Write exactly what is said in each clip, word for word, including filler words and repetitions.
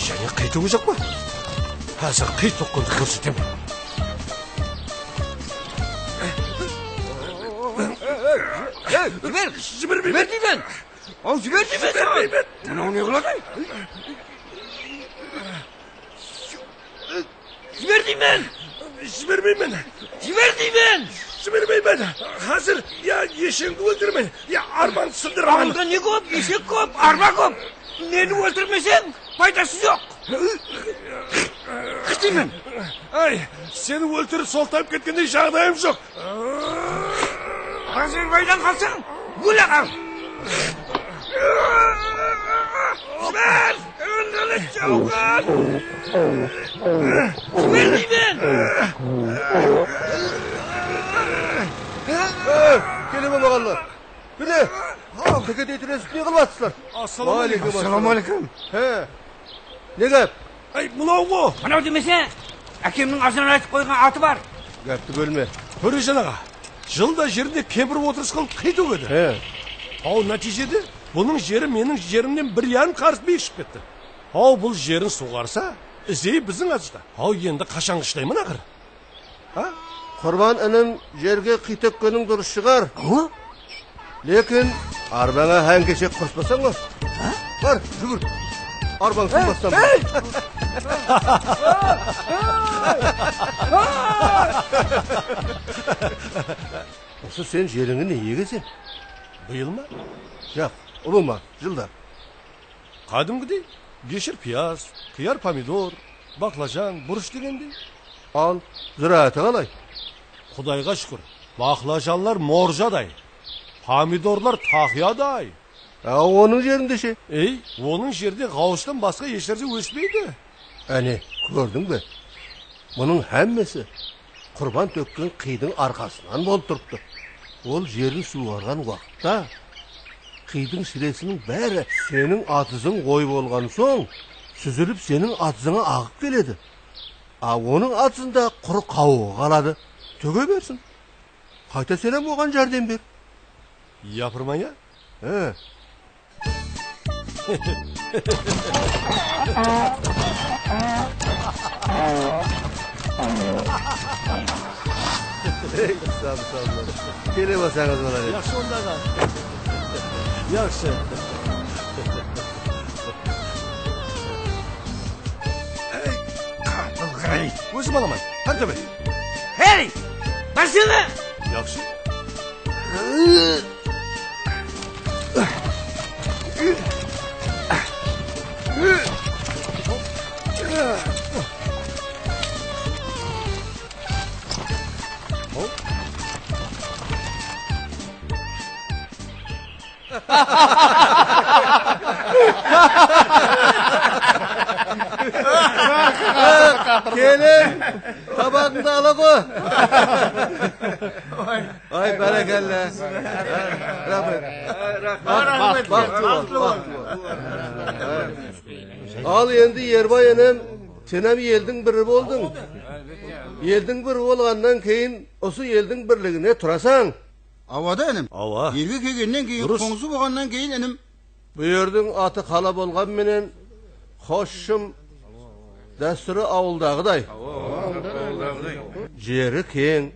Jáne qıy tógejek pa? Házir qıy tókkendi kórsetemen. Ey, jiber! Jibermeymen! Jiber deymen! Aw, jiber deymen! Jibermeymen! Mınaw ne qıladı? Jiber deymen! Jibermeymen! Jiber deymen! Jibermeymen! Házir ya eshegimdi óltiremen, ya arbańdı sındıraman! Awılda ne kóp, eshek kóp, arba kóp! Meni óltirmeseń, paydası joq! Qıy deymen! Áy, seni óltirip soltayıp ketkendey jaǵdayım joq! Bazirbaydan qalsań, óle qal! Jiber! Jiber deymen! Ey, kele bolmaǵanlar! Mine, teketey tiresip ne qılıp atırsızlar? Assalawma aleykum. Assalawma aleykum. He. Ne gáp? Áy, mınaw ǵo! Mınaw demese, ákemniń azan aytıp qoyǵan atı bar. Gápti bólme. Tórejan aǵa, jılda jerinde kempir otırısqan qıy tógedi. He. Haw, nátiyjede bunıń jeri meniń jerimnen bir yarım karıs biyik shıǵıp ketti. Haw, bul jerin suwǵarsa, izey biziń atızda. Haw, endi qashanǵı shıdayman aqır? Ha? Qurban inim, jerge qıy tókkeniń durıs shıǵar. Awa. Lekin arbańa háń-keshek qospasań ǵo. Ha? Bar, júgir. Arbań tınbastan bur. Usı sen jerińi ne egeseń? Bıyıl ma? Joq, ulıwma, jılda. Qádimgidey, geshir piyaz, qıyar, pomidor, baqlajan, burısh degendey. Al, zúrááti qalay? Qudayǵa shúkir, baqlajanlar morjaday, pomidorlar taqıyaday. A, onıń jerinde she? Ey, onıń jerinde ǵawıstan basqa hesh nárse óspeydi. Áne, kórdiń be? Bunıń hámmesi Qurban tókken qıydıń arqasınan bolıp turıptı. Ol jerin suwǵarǵan waqıtta qıydıń shiresiniń bári seniń atızıń ǵoy bolǵan soń, súzilip seniń atızıńa aǵıp keledi. A, onıń atızında qurı qawıǵı qaladı. Tóge bersin. Qayta sen hám oǵan járdem ber. Yapırman ya? He. Ey, sağ ol, sağ ol. Kele basańız bolar edi. Yaqshı onda aǵa. Yaqshı. Ey, qatıl qıray. Ózim alaman. Qan tóbe. Hey! Basını! Yaqshı. Keliń, tabaǵıńdı ala ǵo. Ay, bárekella. Raxmet. Baxıtlı bol, baxıtlı bol. Al endi, Erbay inim, sen hám eldiń biri boldıń. Eldiń biri bolǵannan keyin usı eldiń birligine turasań. Awa da, inim. Awa. Elge kelgennen keyin, durıs, qońsı bolǵannan keyin, inim. Bu jerdiń atı qala bolǵan menen, xosshım, dástúri awıldaǵıday. Jeri keń,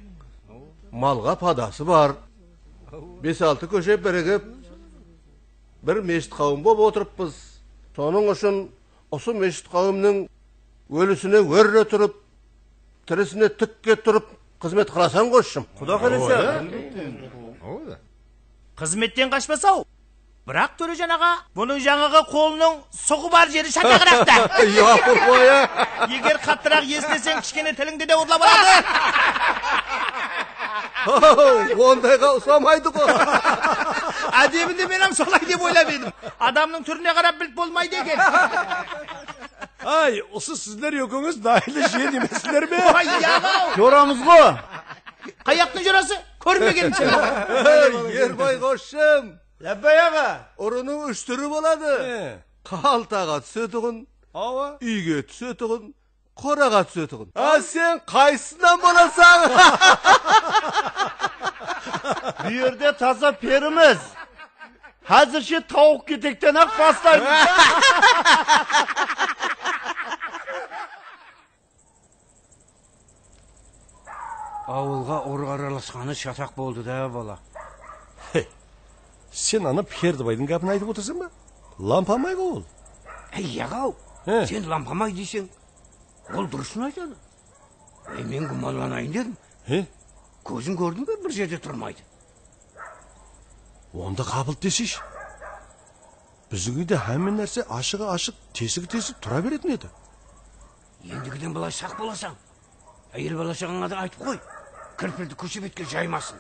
malǵa padası bar. Bes-altı kóshe birigip, bir meshit qáwim bolıp otırıppız. Sonıń ushın usı meshit qáwimniń ólisine órre turıp, tirisine tikke turıp xızmet qılasań, xosshım. Quda qálese. Awa da. Xızmetten qashpasa-aw. Biraq, Tórejan aǵa, bunıń jańaǵı qolınıń suǵı bar jeri shataqıraqta. Yapırma ya. Eger qattıraq esleseń, kishkene tilińdi de urlap aladı. Haw, ondayǵa usamaydı ǵo. Ádebinde men hám solay dep oylap edim. Adamnıń túrine qarap bilip bolmaydı eken. Ay, usı sizler ekewińiz dayılı jiyen emessizler me? Ay, yaǵaw! Joramız ǵo. Qayaqtıń jorası? Kórinbegenimshe. Ey, Erbay xosshım! Lábbay, aǵa! Urınıń úsh túri boladı. He. Qaltaǵa túsetuǵın, awa, úyge túsetuǵın, qoraǵa túsetuǵın. A, sen qaysısınan bolasań? Bu jerde taza perimiz. Házirshe tawıq ketekten-aq baslaymız. Awılǵa urı aralasqanı shataq boldı da, bala. He, sen ana Perdibaydıń gápin aytıp otırsań ba? Lampamay ǵo ol. Ey, yaǵaw, He. sen lampamay deyseń, ol durısın aytadı. Ey, men gúmanlanayın dedim. He? Kóziń kórdiń be, bir jerde turmaydı. Onda qabılt deseyshi. Biziń úyde hámme nárse ashıǵı ashıq, tesigi tesik tura beretin edi. Endigiden bılay saq bolasań. Áyel bala-shaǵańa da aytıp qoy, kirpildi kóshe betke jaymasın.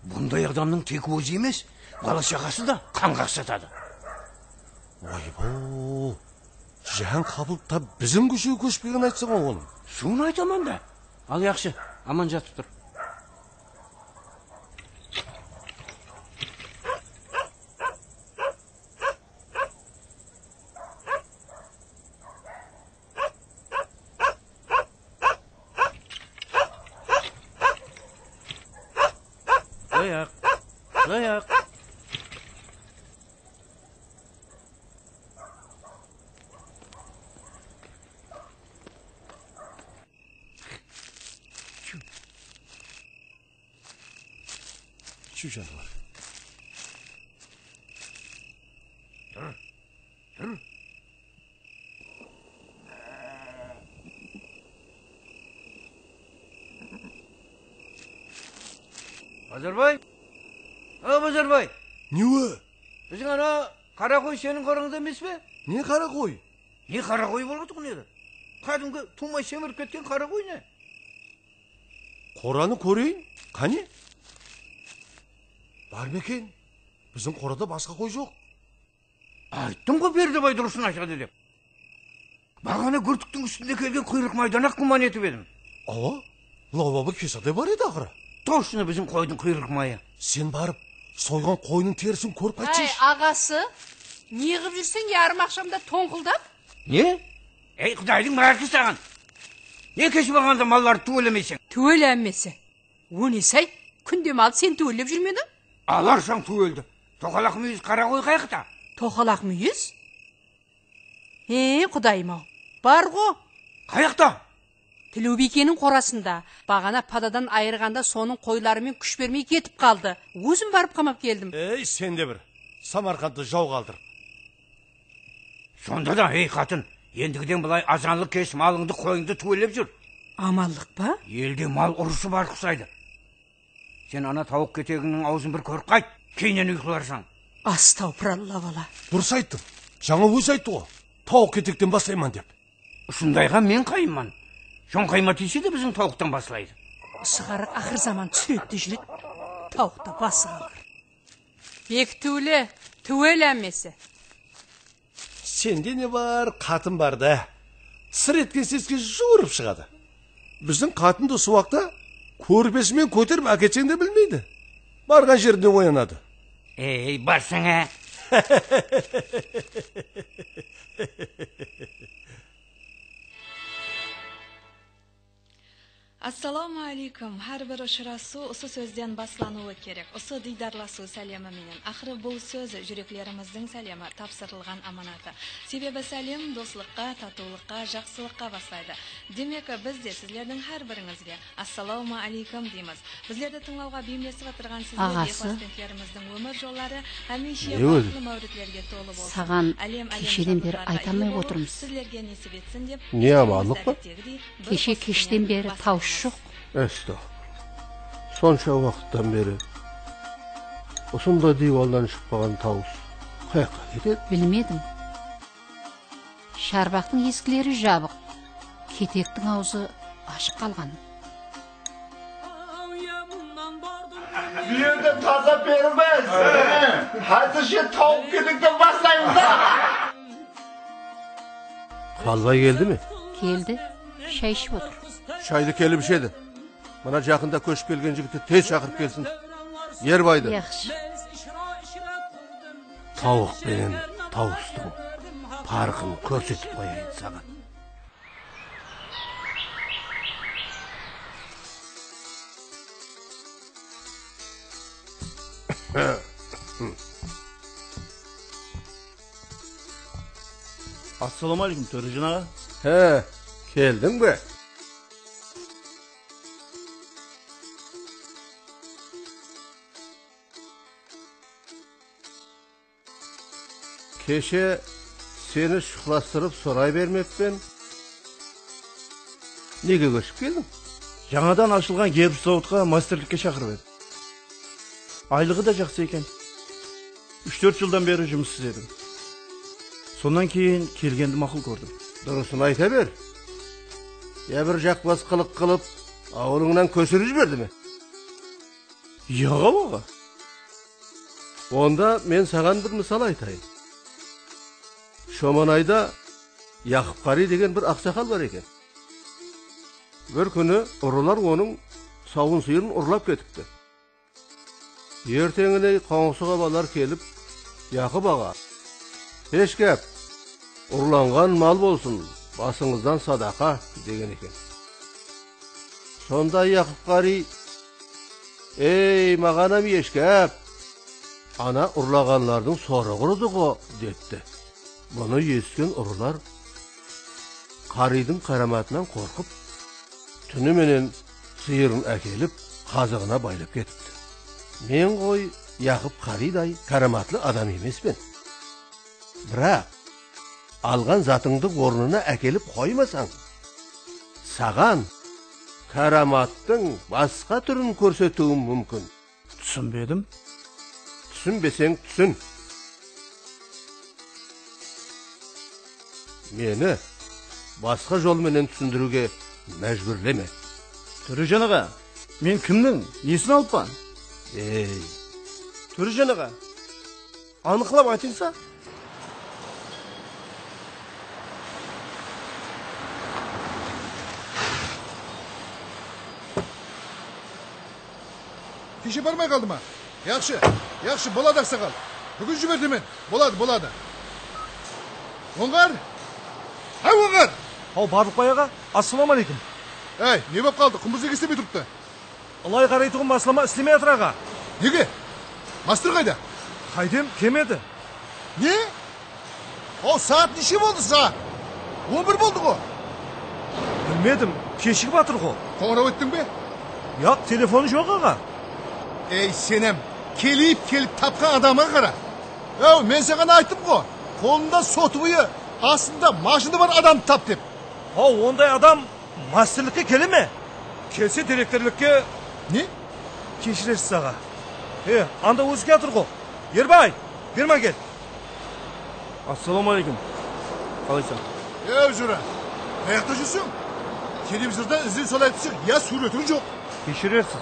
Bunday adamnıń tek ózi emes, bala-shaǵası da qańǵa ıqsatadı. Oybaw, Jáhán qabılt tap biziń kóshege kóship kelgenin aytsań ǵo onıń. Sonı aytaman da. Al, yaqshı, aman jatıp tur. Dayaq, dayaq. Shu janıwar. Tur, tur. Bazarbay! A, Bazarbay! Ne o? Biziń ana qara qoy seniń qorańda emes pe? Ne qara qoy? Ne qara qoy bolǵantuǵın edi? Qádimgi tuwmay semirip ketken qara qoy ne? Qoranı kóreyin, qáne? Bar ma eken? Biziń qorada basqa qoy joq. Ayttım ǵo, Berdibay durısın aytadı dep. Baǵana gúrtiktiń ústinde kelgen quyrıq maydan-aq gúman etip edim. Awa, Lawaba kesada bar edi aqırı. Toshno biziń qoydıń quyrıq mayı. Sen barıp, soyǵan qoyınıń terisin kórip qaytshayshı. Áy, aǵası, ne qıp júrseń yarım aqshamda tońqıldap? Ne? Ey, Qudaydıń márki saǵan! Ne keship alǵanda mallardı túwelemeyseń? Túwele hámmesi. O nesi-áy? Kúnde maldı sen túwellep júrmediń? Alarsań túweldi. Toqalaq múyiz qara qoy qayaqta? Toqalaq múyiz? He, Qudayım-aw, bar ǵo. Qayaqta? Tiliwbiykeniń qorasında. Baǵana padadan ayırǵanda sonıń qoyları men kúsh bermey ketip qaldı. Ózim barıp qamap keldim. Ey, sen de bir. Samarqandtı jaw qaldırıp. Sonda da, ey, qatın, endigiden bılay azanlı kesh malıńdı, qoyıńdı túwellep júr. Amanlıq pa? Elde mal urısı bar qusaydı. Sen ana tawıq ketegińniń awzın bir kórip qayt, keyninen uyqılarsań. Astawpıralla, bala. Durıs ayttıń. Jańa ózi ayttı ǵo, tawıq ketekten baslayman dep. Usındayǵa men qayınman. Shońqayma tiyse de biziń tawıqtan baslaydı. Usı ǵarrı aqır zaman túsiredi de júredi. Tawıqta bası qalǵır. Bekitiwli, túwel hámmesi. Sende ne bar, qatın bar da. Sır etken seske juwırıp shıǵadı. Biziń qatındı usı waqta kórpesi menen kóterip áketseń de bilmeydi. Barǵan jerinde oyanadı. Ey, barsań-á. Assalawma aleykum. Hár bir ushırasıw usı sózden baslanıwı kerek. Usı diydarlasıw sálemi menen. Aqırı bul sóz júreklerimizdiń sálemi, tapsırılǵan amanatı. Sebebi sálem doslıqqa, tatıwlıqqa, jaqsılıqqa baslaydı. Demek, biz de sizlerdiń hár birińizge assalawma aleykum deymiz. Bizlerdi tıńlawǵa beyimlesip atırǵan sizler de Aǵası. Iqlasbentlerimizdiń ómir jolları hámiyshe Ne ózi? baxıtlı máwritlerge tolı bolsın. Saǵan Álem-álem kesheden beri jabırǵan ayta almay aylı bolıw otırmız. Sizlerge nesip etsin dep Ne amanlıq pa? Keshe keshten beri tawıs joq. Ástawfirullah. Sonsha waqıttan beri usınday diywaldan shıqpaǵan tawıs qayaqqa ketedi? Bilmedim. Sharbaqtıń esikleri jabıq, ketektiń awzı ashıq qalǵan. Bu jerde taza perimiz. Házirshe tawıq ketekten baslaymız da. Qalbay keldi me? Keldi. Shay iship otır. Shaydı kelip ishedi. Mına jaqında kóship kelgen jigitті tez shaqırıp kelsin. Erbaydı. Yaqshı. Tawıq penen tawıstıń parqın kórsetip qoyayın saǵan. Assalawma aleykum, Tórejin aǵa. He, keldiń be? Keshe seni shuqlastırıp soray bermeppen. Nege kóship keldiń? Jańadan ashılǵan gerbich zawodqa masterlikke shaqırıp edi. Aylıǵı da jaqsı eken. Úsh-tórt jıldan beri jumıssız edim. Sonnan keyin kelgendi maqul kórdim. Durısın ayta ber. Ya bir jaqpas qılıq qılıp, awılıńnan kóshirip jiberdi me? Yoq, aǵa. Onda men saǵan bir mısal aytayın. Shomanayda Yaqıp qariy degen bir aqsaqal bar eken. Bir kúni urılar onıń sawın sıyırın urlap ketipti. Erteńiney qońsı-qobalar kelip, Yaqıp aǵa, hesh gáp, urlanǵan mal bolsın, basıńızdan sadaqa, degen eken. Sonda Yaqıp qariy, ey, maǵanam hesh gáp, ana urlaǵanlardıń sorı qurudı-ǵo, depti. Bunı esitken urılar qariydiń káramatınan qorqıp, túni menen sıyırın ákelip, qazıǵına baylap ketipti. Men ǵoy Yaqıp qariyday káramatlı adam emespen. Biraq, alǵan zatıńdı ornına ákelip qoymasań, saǵan káramattıń basqa túrin kórsetiwim múmkin. Túsinbedim. Túsinbeseń, túsin. Meni basqa jol menen túsindiriwge májbúrleme. Tórejan aǵa, men kimniń nesin alıppan? Ey. Tórejan aǵa, anıqlap aytıńsa. Keshe barmay qaldı ma? Yaqshı, yaqshı, boladı, aqsaqal. Búgin jibertemen. Boladı, boladı. Ońǵar! Háy, Ońǵar! Haw, Barlıqbay aǵa, assalawma áleykum. Áy, ne bolıp qaldı? Qumız nege islemey turıptı? Ilay qaraytuǵın baslama islemey atır, aǵa. Nege? Mastır qayda? Qaydem, kem edi. Ne? Haw, saat neshe boldı, saat? On bir boldı ǵo. Bilmedim, keshigip atır ǵo. Qońıraw ettiń be? Yaq, telefonı joq, aǵa. Ey, senem, kelip-kelip tapqan adamǵa qara. Áw, men saǵan ayttım ǵo, qolında sotıwıyı, astında mashını bar adamdı tap dep. Haw, onday adam Masterlikke kele me? Kelse direktorlikke. Ne? Keshirersiz, aǵa. E, anda ózi kiyatır ǵo. Erbay, berman kel. Assalawma áleykum. Qalaysań? Ew, jura. Qayaqta júrseń? Televizordan izlew salayın desek, ya súwretiń joq. Keshirersiz.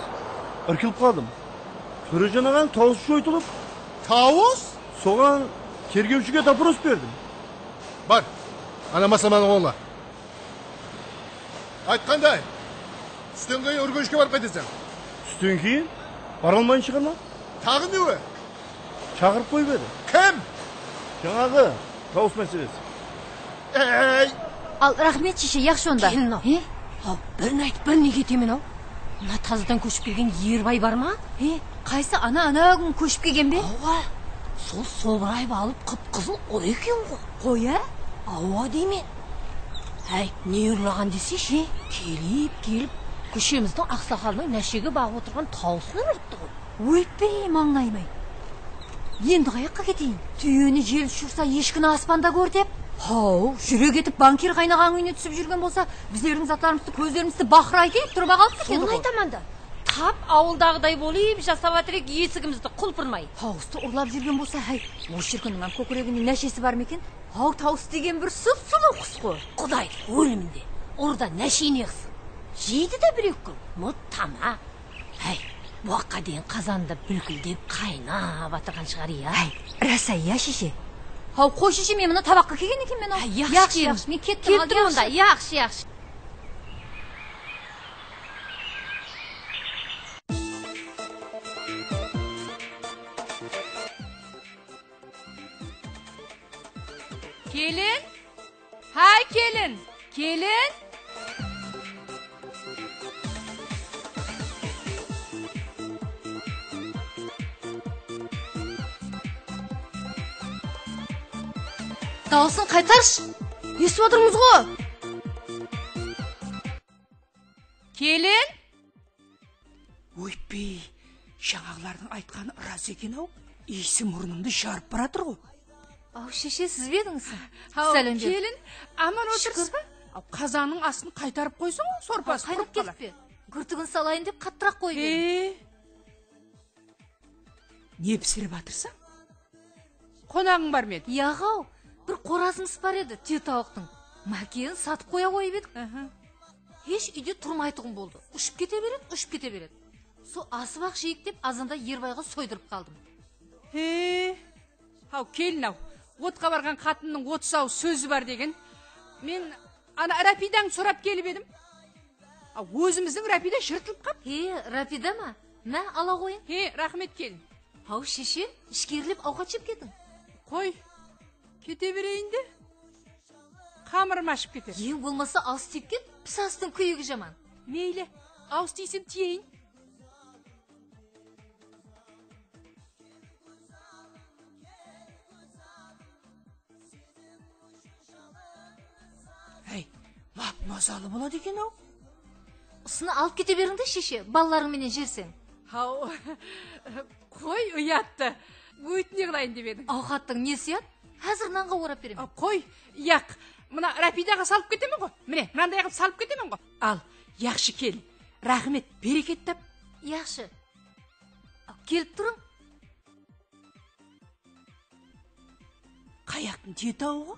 Irkilip qaldım. Tórejan aǵanıń tawısı joytılıp. Tawıs? Soǵan tergewshige dopros berdim. Bar, ana maslamanı qolla. Aytqanday, tústen keyin Úrgenishke barıp qáyteseń. Tústen keyin? Bara almayın shıǵarman. Taǵı ne? Shaqırıp qoyıp edi. Kim? Jańaǵı tawıs máselesi. Ey! Al, raxmet, sheshe, yaqshı onda. Kelin-aw. He? Haw, birin aytıp, birin egetemen-aw. Mına tazadan kóship kelgen Erbay bar ma? He, qaysı ana, ana kún kóship kelgen be? Awa, sol sobırayıp alıp qıp-qızıl qoy eken ǵo. Qoy, á? Awa deymen. Háy, ne urlaǵan deseshi? Kelip-kelip, kóshemizdiń aqsaqalınıń náshege baǵıp otırǵan tawısın urıptı ǵoy. Óytpey, mańlayım-ay. Endi qayaqqa keteyin? Túyeni jel ushırsa, eshkini aspanda kór dep. Haw, júrek etip bankir qaynaǵanıń úyine túsip júrgen bolsa, bizlerdiń zatlarımızdı, kózlerimizdi baqıraytayıp turıp-aq alıptı eken ǵo. Sonı aytaman da. Tap awıldaǵıday bolıp jasap atır ek, esigimizdi qulpırmay. Tawıstı urlap júrgen bolsa, háy, oshırkınıń-ám kókireginde náshesi bar ma eken? Haw, tawıs degen bir sup-sulıw qus ǵo. Quday óliminde, urıda náshey ne qılsın? Jeydi de bir-eki kún, mıttama. Háy, bu waqqa deyin qazanında búlkildep qaynap atırǵan shıǵar, iya? Háy, ras-ay, iya, sheshe? Haw, qoy, sheshe, men mına tabaqqa kelgen ekenmen-aw. Háy, yaqshı, yaqshı, yaqshı, men kettim, al, yaqshı. Yaqshı, yaqshı. Kelin! Háy, kelin! Kelin! Dawısın qaytarshı! Esitip atırmız ǵo! Kelin! Óytpey, jańaǵılardıń aytqanı ıras eken-aw, iyisi murnımdı jarıp baratır ǵo. Aw, sheshe, siz be edińiz? Haw, sálem ber. Kelin, aman otırsız ba? Aw, qazannıń astın qaytarıp qoysań, sorpası qurıp qalar. Ketip pe? Gúrtigin salayın dep qattıraq qoyıp edim. Ne pisirip atırsań? Qonaǵıń bar men. Yaǵaw, bir qorazımız bar edi, tiyetawıqtıń. Mákenin satıp qoya qoyıp edik. Hesh úyde turmaytuǵın boldı. Ushıp kete beredi, ushıp kete beredi. Sol asıp-aq jeyik dep, azanda Erbayǵa soydırıp qaldım. He. Haw, kelin-aw, otqa barǵan qatınnıń otız awız sózi bar degen. Men ana Rápiydańdı sorap kelip edim. A, ózimizdiń Rápiyda jırtılıp qap. He, Rápiyda ma? Má, ala qoyıń. He, raxmet, kelin. Haw, sheshe, ishkerilep awqat jep ketiń. Qoy, kete bereyin de, qamırım ashıp keter. Eń bolmasa awız tiyip ket, pis astıń kúyigi jaman. Meyli, awız tiysem tiyeyin. Hey, lap mazalı boladı eken-aw. Usını alıp kete beriń de, sheshe, balalarıń menen jerseń. Haw, qoy, uyattı. Óytine qılayın dep edim. Awqattıń nesi uyat? Házir nanǵa orap beremen. A, qoy, yaq. Mına Rápiydaǵa salıp ketemen ǵo. Mine, mınanday qılıp salıp ketemen ǵo. Al, yaqshı kelin. Raxmet, bereket tap. Yaqshı. Kelip turıń. Qayaqtıń tiyetawıǵı?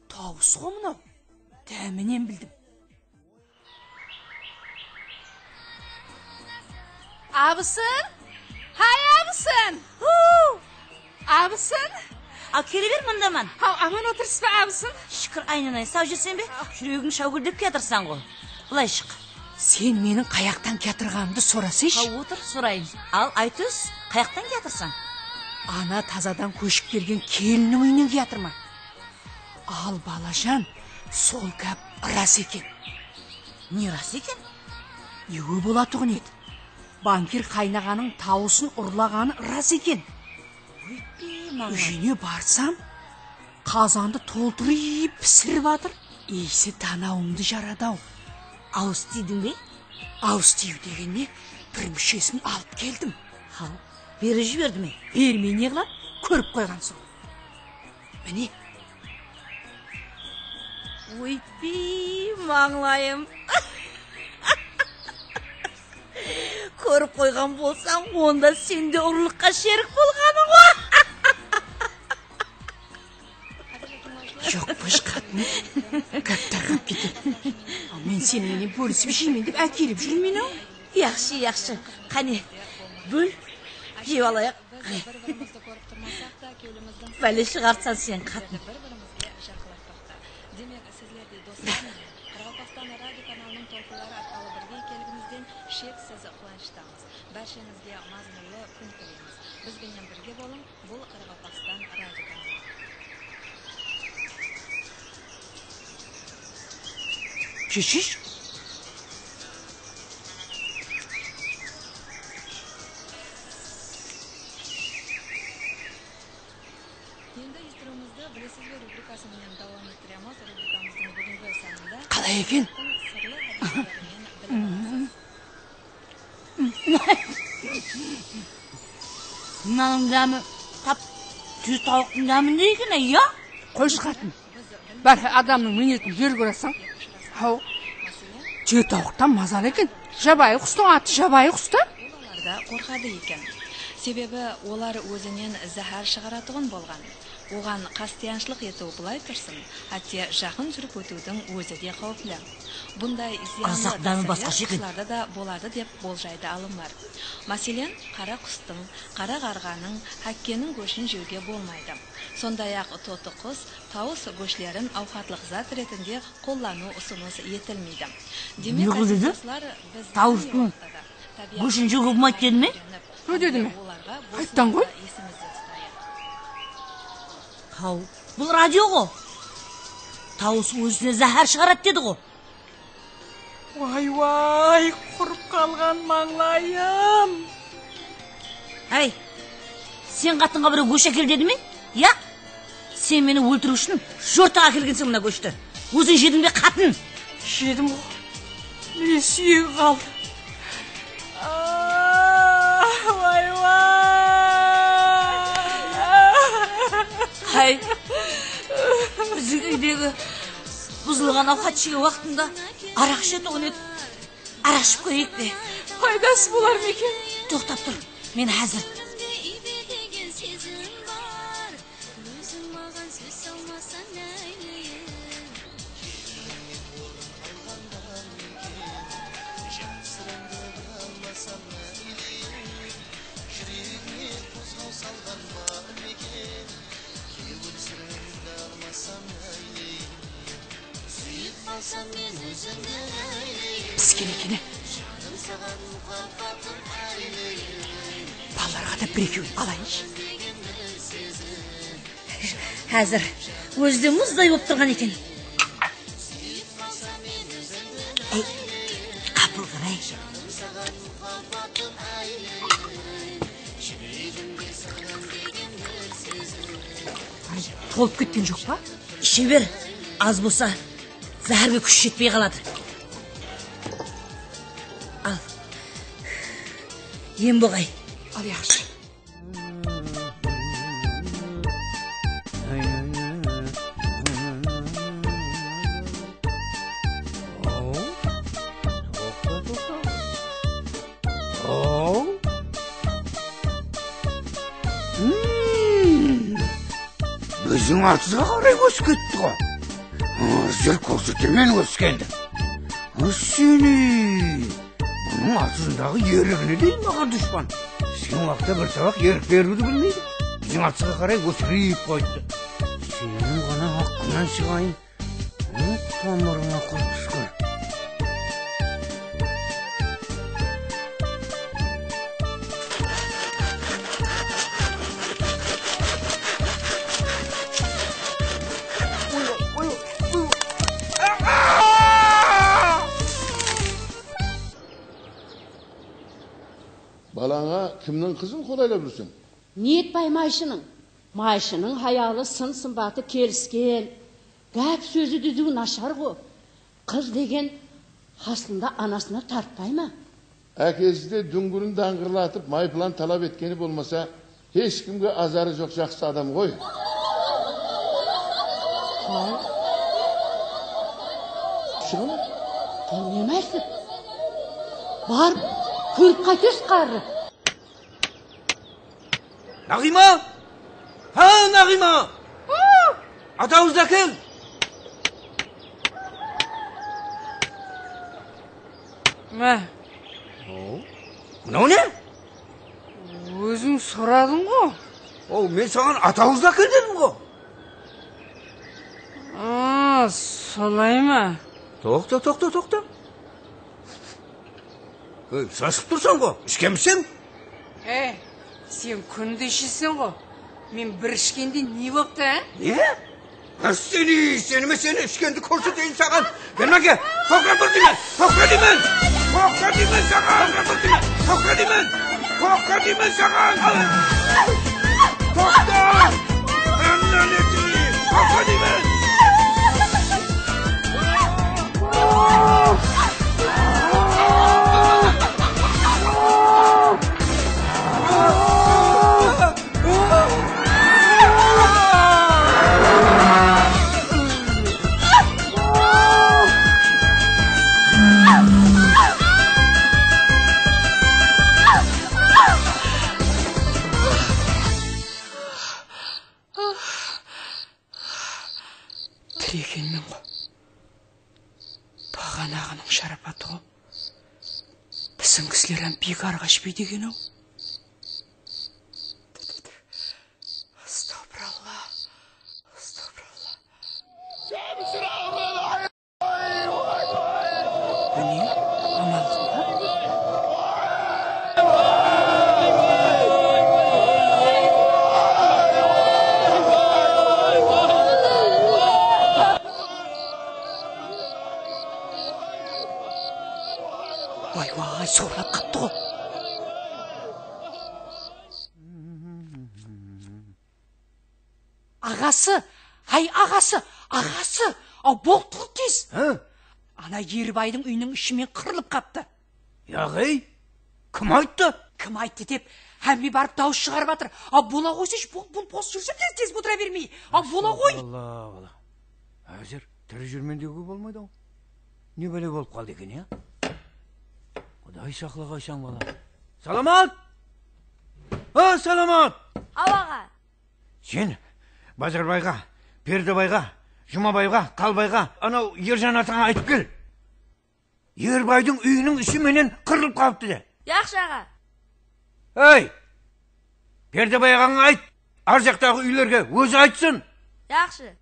Tawıs ǵo mınaw. Dáminen bildim. Abısın! Hay, abısın! Huw! Abısın! Al, kele ber, mındaman. Haw, aman otırsız ba, abısın? Shúkir, aynanay, saw júrseń be? Júregiń sháwkildep kiyatırsań ǵo. Bılay shıq. Sen meniń qayaqtan kiyatırǵanımdı sorasayshı. Haw, otır, sorayın. Al, Aytós, qayaqtan kiyatırsań? Ana tazadan kóship kelgen kelinniń úyinen kiyatırman. Al, balajan, sol gáp ras eken. Ne ras eken? Ewe bolatuǵın edi. Bankir qaynaǵanıń tawısın urlaǵanı ras eken. Óytpe, mańlay. Úyine barsam, qazandı toltırıp pisirip atır. Iyisi tanawıńdı jaradı-aw. Awız tiydiń be? Awız tiyiw degen ne? Bir múshesin alıp keldim. Haw, berip jiberdi me? Bermey ne qıladı? Kórip qoyǵan soń. Mine. Óytpey, mańlayım. Kórip qoyǵan bolsań, onda sen de urlıqqa sherik bolǵanıń ǵo. Joq, bosh qatın. Gáp tarqap ketedi. Al, men seni menen bólisip jeymen dep ákelip júrmen-aw. Yaqshı, yaqshı. Qáne, ból, jep alayıq. Biz bir-birimizdi kórip turmasaq ta, kewlimizdiń bále shıǵarsań sen, qatın. Bir-birimizge jaqınlap toqta. Demek, sizlerdey doslar menen Qaraqalpaqstan radio kanalınıń tolqınları arqalı birge ekenligimizden sheksiz quwanıshtamız. Bársheńizge mazmunlı kún tileymiz. Biz benen birge bolıń, bul Qaraqalpaqstan radio kanalı. Keshish. Endi uyıstırıwımızdı Bilesiz be rubrikası menen dawam ettiremiz. Rubrikamızdıń búgingi sanında... Qalay eken? Sırlı hádiyseleri menen bilip alasız. Mınanıń dámi tap túz tawıqtıń dámindey eken-ey, ya? Qoyshı, qatın. Bar, adamnıń miynetin jer kóreseń. Haw. Túz tawıqtan mazalı eken. Jabayı qustıń atı jabayı qus ta. Balalar da qorqadı eken. Sebebi olar ózinen záhár shıǵaratuǵın bolǵan. Oǵan qastayanshılıq etiw bılay tursın, hátte jaqın júrip ótiwdiń ózi de qáwipli. Bunday zıyanlı dásirler quslarda da boladı dep boljaydı alımlar. Máselen, qara qustıń, qara ǵarǵanıń, hákkenniń góshin jewge bolmaydı. Sonday-aq, totı qus, tawıs góshlerin awqatlıq zat retinde qollanıw usınıs etilmeydi. Demek, áziz doslar, biz tawıstıń góshin jewge bolmaydı dedi me? Sóy dedi me? Qayttan qoy. Haw, bul radio ǵo. Tawıs ózine záhár shıǵaradı dedi ǵo. Way-way, qurıp qalǵan mańlayım. Háy, sen qatınǵa birew gósh ákel dedi me? Ya? Sen meni óltiriw ushın jortaǵa ákelgenseń mına góshti. Óziń jediń be, qatın? Jedim ǵo. Mine, súyegi qaldı. Ah, way-way. Biziń úydegi buzılǵan awqat ishige waqtında araq ishetuǵın edi. Araq iship kóreyik pe? Paydası bolar ma eken? Toqtap tur, men házir. Pisken eken. Balalarǵa da bir-ekewin alayınshı. Házir ózi de muzday bolıp turǵan eken. Ey, qapılǵır-ay. Tolıp ketken joq pa? Ishe ber, az bolsa, záhárge kúsh jetpey qaladı. Al, em boǵay. Al, yaqshı. Biziń atızǵa qaray ósip ketti ǵo. Házir kórsetemen óskendi. Seni. Bunıń atızındaǵı erigine deyin maǵan dushpan. Isken waqıtta bir tabaq erik beriwdi bilmeydi. Biziń atızǵa qaray ósirip qoyıptı. Seniń ǵana haqqıńnan shıǵayın. Tamırıńa qurt túsken. Balańa kimniń qızın qolaylap júrseń? Niyetbay mayshınıń. Mayshınıń hayalı, sın-sımbatı kelisken, gáp-sózi dúziw nashar ǵo. Qız degen aslında anasına tartpay ma? Ákesi de dúńgirin dańǵırlatıp maypılan talap etkeni bolmasa, hesh kimge azarı joq jaqsı adam ǵoy. Haw. Shıǵın. Sen neme aytıp? Barıp kórip qaytesiz qarrı. Naǵıyma! Ha, Naǵıyma! Atawızdı ákel! Mine. Mınaw ne? Óziń soradıń ǵo. Ow, men saǵan atawızdı ákel dedim ǵo. A, solay ma? Toqta, toqta, toqta. Ey, shashıp tursań ǵo, ishkemseń? Ey, sen kúnde isheseń ǵo. Men bir ishkende ne boptı, á? Ne? Ásteni, seni me seni ishkendi kórseteyin saǵan. Berme áke. Toqta tur deymen. Toqta deymen. Toqta deymen saǵan. Toqta tur deymen. Toqta deymen. Toqta deymen saǵan. Toqta. Ánnaneki. Toqta deymen. Tiri ekenmen ǵo. Baǵanaǵınıń sharapatı ǵo. Biziń kisiler hám biykarǵa ishpeydi eken-aw. Astawfiralla, astawfiralla. Mine, amanlıq pa? Way, way, sawırlap qaptı ǵo. Aǵası, háy, aǵası, aǵası! Aw, bolıp turıp tez! Há? Ana Eribaydıń úyiniń ishi men qırılıp qaptı. Yaǵıy, kim ayttı? Kim ayttı dep, Hámme barıp dawıs shıǵarıp atır. A, bola ǵoysayshı, bul, bul bos júrse tez-tez otıra bermey. A, bola ǵoy. Astagfirullah, bala. Házir tiri júrmen dewge bolmaydı-aw. Ne bále bolıp qaldı eken, ya? Quday saqlaǵaysań, bala. Salamat! A, Salamat! Aw, aǵa. Sen Bazarbayǵa, Perdebayǵa, Jumabayǵa, Qalbayǵa, anaw Erjan ataǵa aytıp kel. Erbaydıń úyiniń ishi menen qırılıp qalıptı de. Yaqshı, aǵa. Ey! Perdebay aǵańa ayt, ar jaqtaǵı úylerge ózi aytsın. Yaqshı.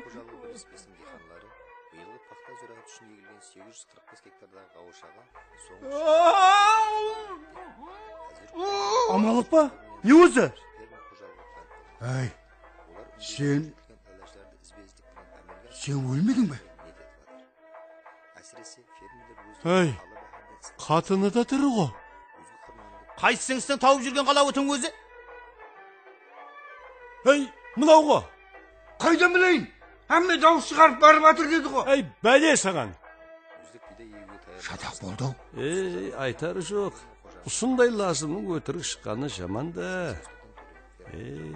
Xojalıǵı birlespesiniń diyqanları bıyılǵı paxta zúrááti ushın egilgen segiz júz qırq bes gektardaǵı ǵawashaǵa sońǵı Amanlıqpa? Ne ózi? Áy, sen, sen ólmediń be? Áy, qatını da tiri ǵo. Qaysıńızdıń tawıp júrgen qalawıtıń ózi? Hey, mınaw ǵo! Qaydan bileyin? Hámme dawıs shıǵarıp barıp atır dedi ǵo. Ey, bále saǵan! Shataq boldı-aw. Ey, aytarı joq. Usınday lazımnıń ótirik shıqqanı jaman da. Ey.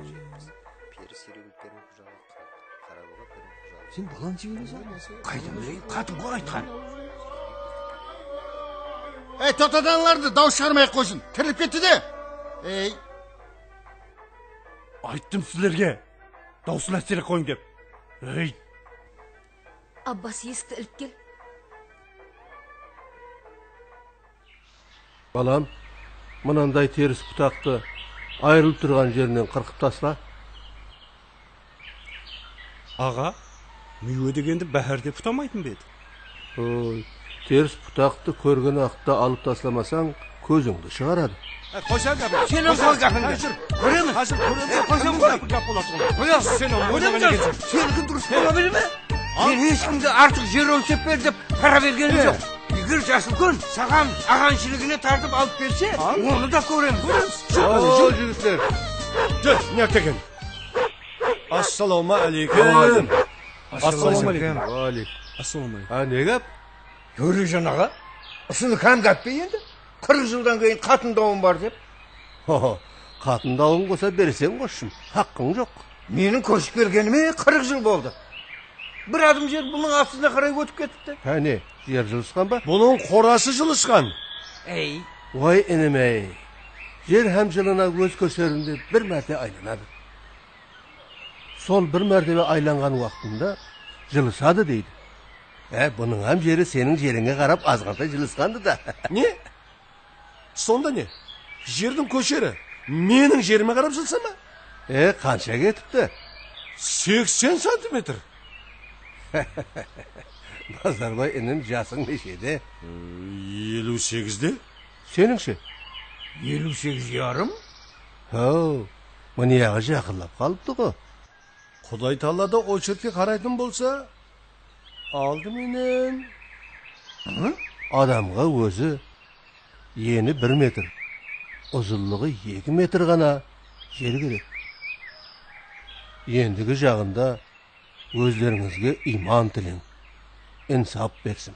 Sen balanı jibere sal. Qaydan bileyin, qatın ǵo aytqan. Ey, toqtatıńlardı, dawıs shıǵarmay-aq qoysın. Tirilip ketti de. Ey. Ayttım sizlerge, dawısın ásterek qoyıń dep. Ey! Abbas, esikti ilip kel. Balam, mınanday teris putaqtı ayırılıp turǵan jerinen qırqıp tasla. Aǵa, miywe degendi báhárde putamaytın ba edi? Oy, teris putaqtı kórgen waqıtta alıp taslamasań, kózińdi shıǵaradı. Ey, qoysań gápińdi. Sen hám qoy gápińdi. Házir kóremiz. Házir kóremiz. Ey, qoysań qoy. Gáp, gáp boladı ǵoy. Qoyasań. Sen hám oynaǵan ekenseń. Senikin durıs bola bere me? Al. Men hesh kimge artıq jer ólshep ber dep para bergenim joq. Eger jas úlken saǵan aǵanshiligine tartıp alıp kelse, onı da kóremiz. Al, jigitler. Júr, ne eken? Assalawma áleykum. Assalawma áleykum. Assalawma áleykum. Assalawma áleykum. A, ne gáp? Tórejan aǵa, usını hám gáp pe endi? Qırıq jıldan keyin qatın dawım bar dep. Ho-ho, qatın dawıń bolsa bereseń ǵoshshım, haqqıń joq. Meniń kóship kelgenime qırıq jıl boldı. Bir adım jer bunıń astına qaray ótip ketipti. Há ne, jer jılısqan ba? Bunıń qorası jılısqan. Ey. Oy, inim-ey. Jer hám jılına óz kósherinde bir márte aylanadı. Sol bir mártebe aylanǵan waqtında jılısadı deydi. Á, bunıń hám jeri seniń jerińe qarap azǵantay jılısqandı da. Ne? Sonda ne? Jerdiń kósheri meniń jerime qarap jılısa ma? E, qansha ketipti? Seksen santimetr. Bazarbay inim, jasıń neshede? Eliw segizde. Senińshe? Eliw segiz yarım. Haw, mınayaǵı jaqınlap qalıptı ǵo. Quday taala da ochertke qaraytın bolsa, aldı menen adamǵa ózi eni bir metr, uzınlıǵı eki metr ǵana jer kerek. Endigi jaǵında ózlerińizge iyman tileń, insap bersin.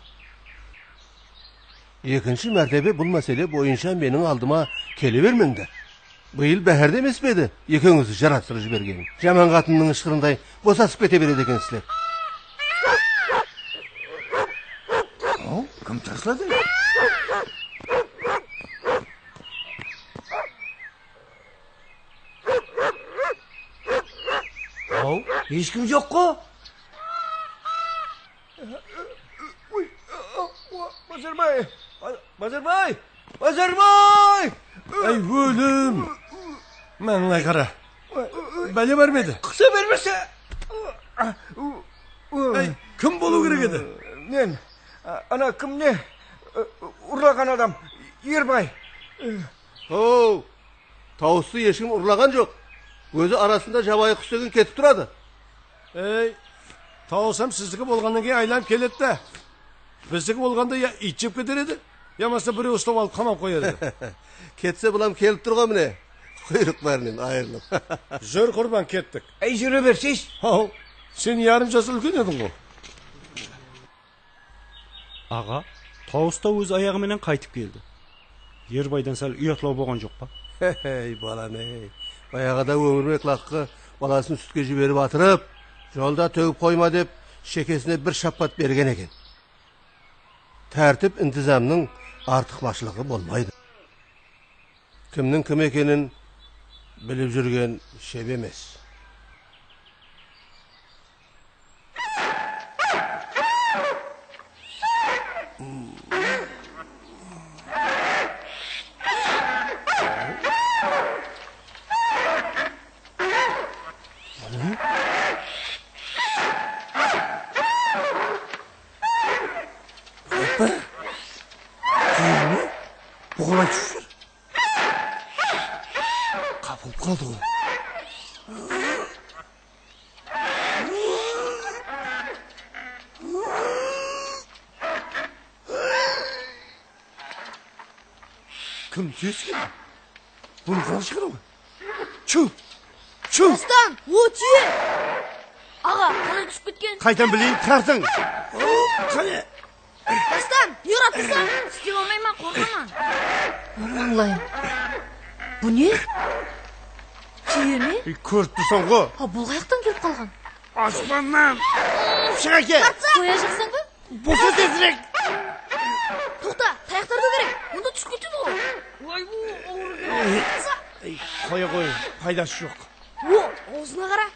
Ekinshi mártebe bul másele boyınsha meniń aldıma kele bermeńder. Bıyıl báhárde emes pe edi ekewińizdi jaratıstırıp jibergenim? Jaman qatınnıń ıshqırınday bosasıp kete beredi ekensizler. Haw, kim tasladı? Haw, hesh kim joq ǵo. Uy, Bazarbay! Ba-, Bazarbay! Bazarbay! Áy, ólim! Mańlay qara. Bále bar ma edi? Qısa bermese! Áy, kim bolıw kerek edi? Men, a, ana kim ne? Urlaǵan adam, Erbay. How! Tawıstı hesh kim urlaǵan joq. Ózi arasında jabayı qus degen ketip turadı. Ey, tawıs hám sizdiki bolǵannan keyin aylanıp keledi de. Bizdiki bolǵanda ya iyt jep keter edi, yamasa birew uslap alıp qamap qoyar edi. Ketse, bulam kelip tur ǵo mine. Quyrıq bárinen ayırılıp. Júr, Qurban, kettik. Ey, júre bersesh. Haw, sen yarım jas úlken ediń ǵo. Aǵa, tawıs ta óz ayaǵı menen qaytıp keldi. Erbaydan sál uyatlaw bolǵan joq pa? Hey, balam-ey. Bayaǵıda Ómirbek laqqı balasın sútke jiberip atırıp, jolda tógip qoyma dep, shekesine bir shappat bergen eken. Tártip-intizamnıń artıqmashılıǵı bolmaydı. Kimniń kim ekenin bilip júrgen shep emes. Apa, tiyeni buǵılay túsip júr. Qapılıp qaldı ǵoy. Kim túyesi eken? Bunı qara shıǵaraman. Chu! Chu! Dastan, o túye! Aǵa, qalay túsip ketken? Qaytan bileyin, qartıń! Qáne! Dastan, ne urıp tursań? Isley almayman, qorqaman. Mańlayım. Bu ne? Túye me? Ey, kórip tursań ǵo. Ha, bul qayaqtan kelip qalǵan? Aspannan! Shıǵa kel! Qoyajaqsań ba? Bosa tezirek! Toqta, tayaqtardı berek. Onda túsip ketedi ǵo. Oy, bu awır. Ey, qoya qoy, paydası joq. O, awzına qara.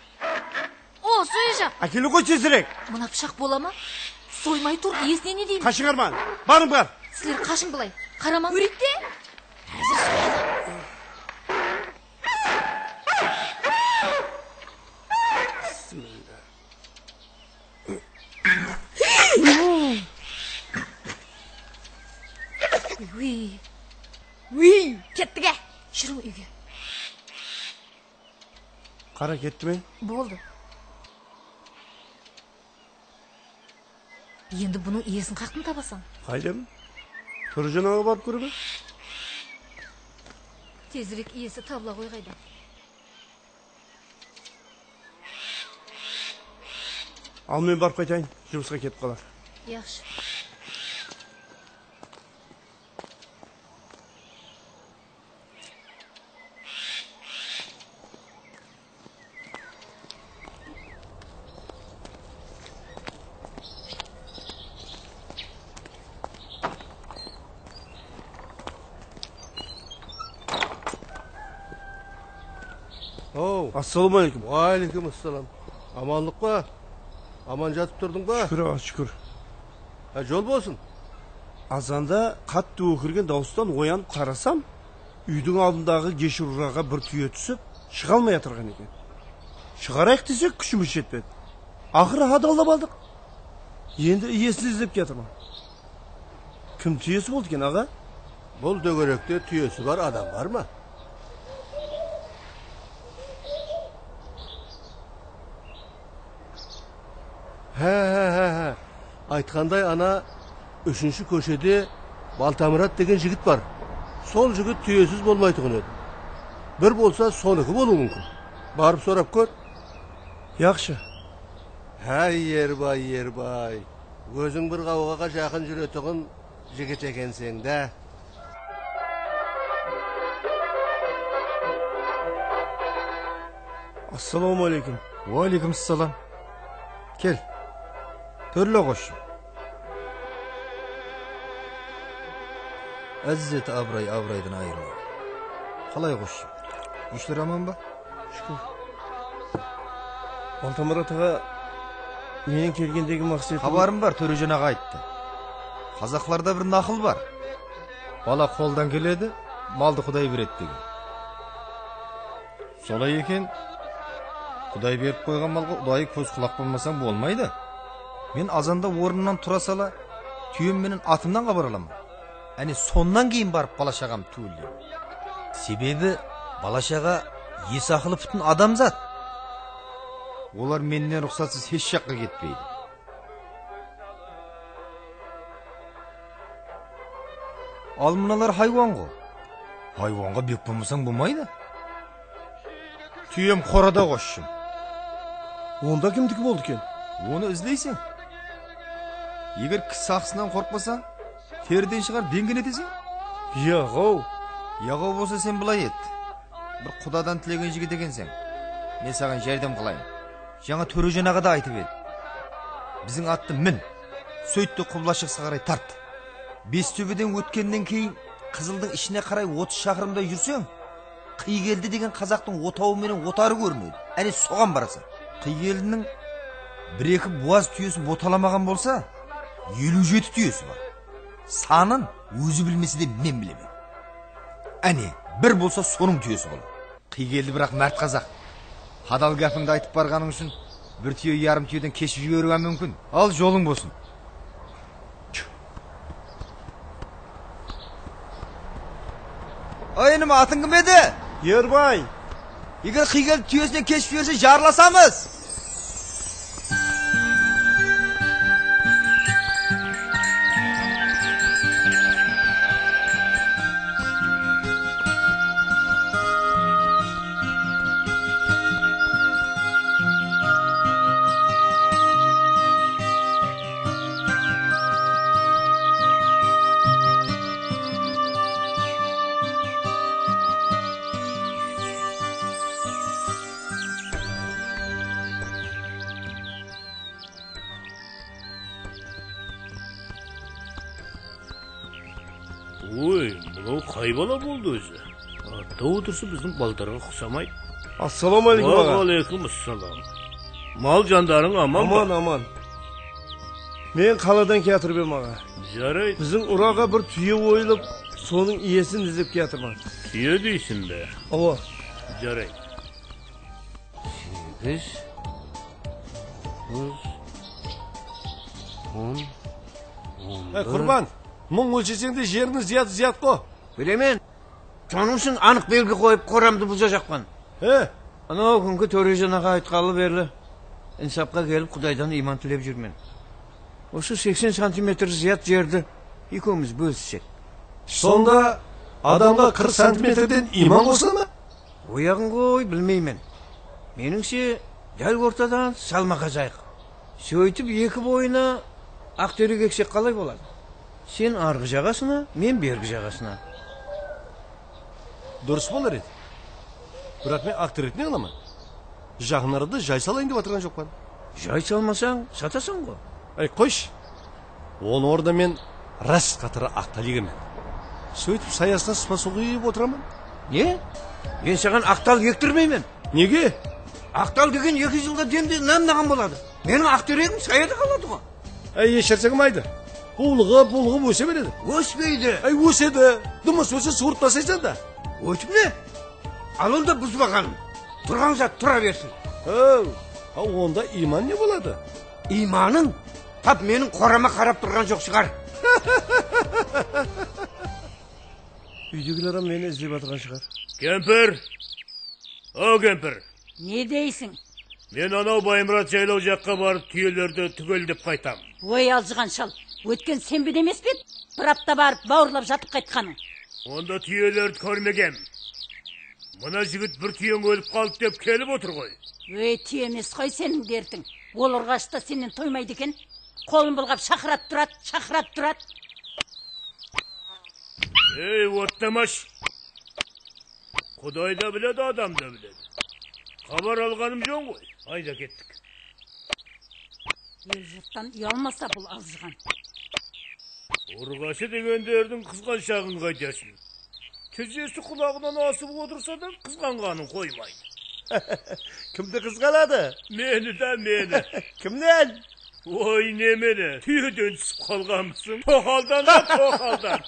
O, soyajaq. Ákele ǵoy tezirek. Mına pıshaq bola ma? Soymay tur, iyesine ne deymiz? Qashıńlar man. Barıń bar. Sizler qashıń bılay. Qaramań. Kóreyik te. Házir soyadı. Bismillah. Uy, uy, kettik-á. Júriń úyge. Qara, ketti me? Boldı. Endi bunıń iyesin qaqtın tabasań? Qaydaman? Turjanaǵa barıp kóremen. Tezirek iyesi tabıla ǵoy qayda. Al, men barıp qaytayın, jumısqa ketip qalar. Yaqshı. Ow. Assalawma aleykum. Wa aleykum assalam. Amanlıq pa? Aman jatıp turdıń ba? Shúkir, aǵa, shúkir. Ha, jol bolsın. Azanda qattı ókirgen dawıstan oyanıp qarasam, úydiń aldındaǵı geshurıraǵa bir túye túsip, shıǵa almay atırǵan eken. Shıǵarayıq desek, kúshimiz jetpedi. Aqırı hadallap aldıq. Endi iyesin izlep kiyatırman. Kim túyesi boldı eken, aǵa? Bul dógerekte túyesi bar adam bar ma? Há, há, há, há. Aytqanday, ana úshinshi kóshede Baltamurat degen jigit bar. Sol jigit túyesiz bolmaytuǵın edi. Bir bolsa, soniki bolıwı múmkin. Barıp sorap kór. Yaqshı. Háy, Erbay, Erbay. Óziń bir ǵawǵaǵa jaqın júretuǵın jigit ekenseń dá. Assalawma aleykum. Wa aleykum assalam. Kel. Tórle, ǵoshshım. Izzet abıray abıraydan ayırma. Qalay, ǵoshshım? Ishler aman ba? Shúkir. Baltamurat aǵa, meniń kelgendegi maqsetim... Xabarım bar, Tórejan aǵa ayttı. Qazaqlarda bir naqıl bar. Bala qoldan keledi, maldı Quday beredi degen. Solay eken. Quday berip qoyǵan malǵa udayı kóz-qulaq bolmasań bolmaydı. Men azanda ornımnan tura sala, túyem menen atımnan xabar alaman. Áne, sonnan keyin barıp bala-shaǵam túwilgen. Sebebi bala-shaǵa esi aqılı pútin adamzat. Olar mennen ruxsatsız hesh jaqqa ketpeydi. Al mınalar haywan ǵo. Haywanǵa bek bolmasań bolmaydı. Túyem qorada, ǵoshshım. Onda kimdiki boldı eken? Onı izleyseń. Eger kisi aqısınan qorqpasań, teriden shıǵar, deńgen eteseń. Yaǵaw. Yaǵaw bolsa sen bılay et. Bir qudadan tilegen jigit ekenseń. Men saǵan járdem qılayın. Jańa Tórejan aǵa da aytıp edi. Biziń attı min. Sóyt te qubla-shıǵısqa qaray tart. Bestóbeden ótkennen keyin Qızıldıń ishine qaray otız shaqırımday júrseń, Qıygeldi degen qazaqtıń otawı menen otarı kórinedi. Áne, soǵan barasań. Qıygeldiniń bir-eki buwaz túyesi botalamaǵan bolsa, eliw jeti túyesi bar. Sanın ózi bilmese de men bilemen. Áne, bir bolsa sonıń túyesi boladı. Qıygeldi, biraq márt qazaq. Hadal gápińdi aytıp barǵanıń ushın bir túye yarım túyeden keship jiberiwi hám múmkin. Al, jolıń bolsın. Ay, inim, atıń kim edi? Erbay. Eger Qıygeldi túyesinen keship jiberse, jarlasamız. Oy, mınaw qay bala boldı ózi? Artta otırısı biziń baltarǵa uqsamaydı. Assalawma aleykum, aǵa. Wa aleykum assalam. Mal jandarıń aman ba? Aman, aman. Men qaladan kiyatırıp em, aǵa. Jaraydı. Biziń uraǵa bir túye oyılıp, sonıń iyesin izlep kiyatırman. Túye deysiń be? Awa. Jaraydı. Segiz, doǵız, on, on bir. Ey, Qurban, mıń ólsheseń de, jeriniń zıyatı zıyat ǵo. Bilemen. Sonıń ushın anıq belgi qoyıp, qoramdı buzajaqpan. He? Anaw kúngi Tórejan aǵa aytqanlı berli insapqa kelip, Qudaydan iyman tilep júrmen. Usı seksen santimetr zıyat jerdi ekewimiz bólissek. Sonda adamǵa qırq santimetrden iyman qosıla ma? Oyaǵın qoy, bilmeymen. Menińshe, dál ortadan salmaq ajayıq. Sóytip eki boyına aq terek eksek qalay boladı? Sen arǵı jaǵasına, men bergi jaǵasına. Durıs bolar edi. Biraq men aq terek ne qılaman? Jaqın arada jay salayın dep atırǵan joqpan. Jay salmasań, satasań ǵo. Ey, qoyshı. Onı ornına men ras qatara aq tal egemen. Sóytip sayasına sıpa suw quyıp otıraman. Ne? Men saǵan aq tal ektirmeymen. Nege? Aq tal degen eki jılǵa demde namnaǵan boladı. Meniń aq teregim sayada qaladı ǵo. Ey, eshersegimaydı. Uwlıǵıp, uwlıǵıp óse beredi. Óspeydi. Ey, ósedi. Dumıs óse suwırıp taslaysań da. Ótip ne? Al onda buzbaǵanım. Turǵan zat tura bersin. Hov, ha, onda iyman ne boladı? Iymanıń tap meniń qorama qarap turǵan joq shıǵar. Úydegiler hám meni izlep atırǵan shıǵar. Kempir! Aw, kempir! Ne deysiń? Men anaw Baymurat jaylaw jaqqa barıp, túyelerdi túgeldep qaytam. Oy, aljıǵan shal, ótken senbide emes pe edi? Bir apta barıp, bawırlap jatıp qaytqanıń. Onda túyelerdi kórmegem. Mına jigit bir túyeń ólip qaldı dep kelip otır ǵoy. Óy, túye emes ǵoy seniń dertiń. Ol urǵashta sennen toymaydı eken. Qolın bılǵap shaqırap turadı, shaqırap turadı. Ey, ottamash! Quday da biledi, adam da biledi. Xabar alǵanım joq ǵoy. Ayda kettik. El-jurttan uyalmasa bul aljıǵan. Urǵashı degenlerdiń qızǵanshaǵın qaytarsın. Tizzesi qulaǵınan asıp otırsa da, qızǵanǵanın qoymaydı. Kimdi qızǵanadı? Meni da, meni. Kimnen? Oy, nemeni? Túyeden túsip qalǵanmısıń? Toqaldan da, toqaldan.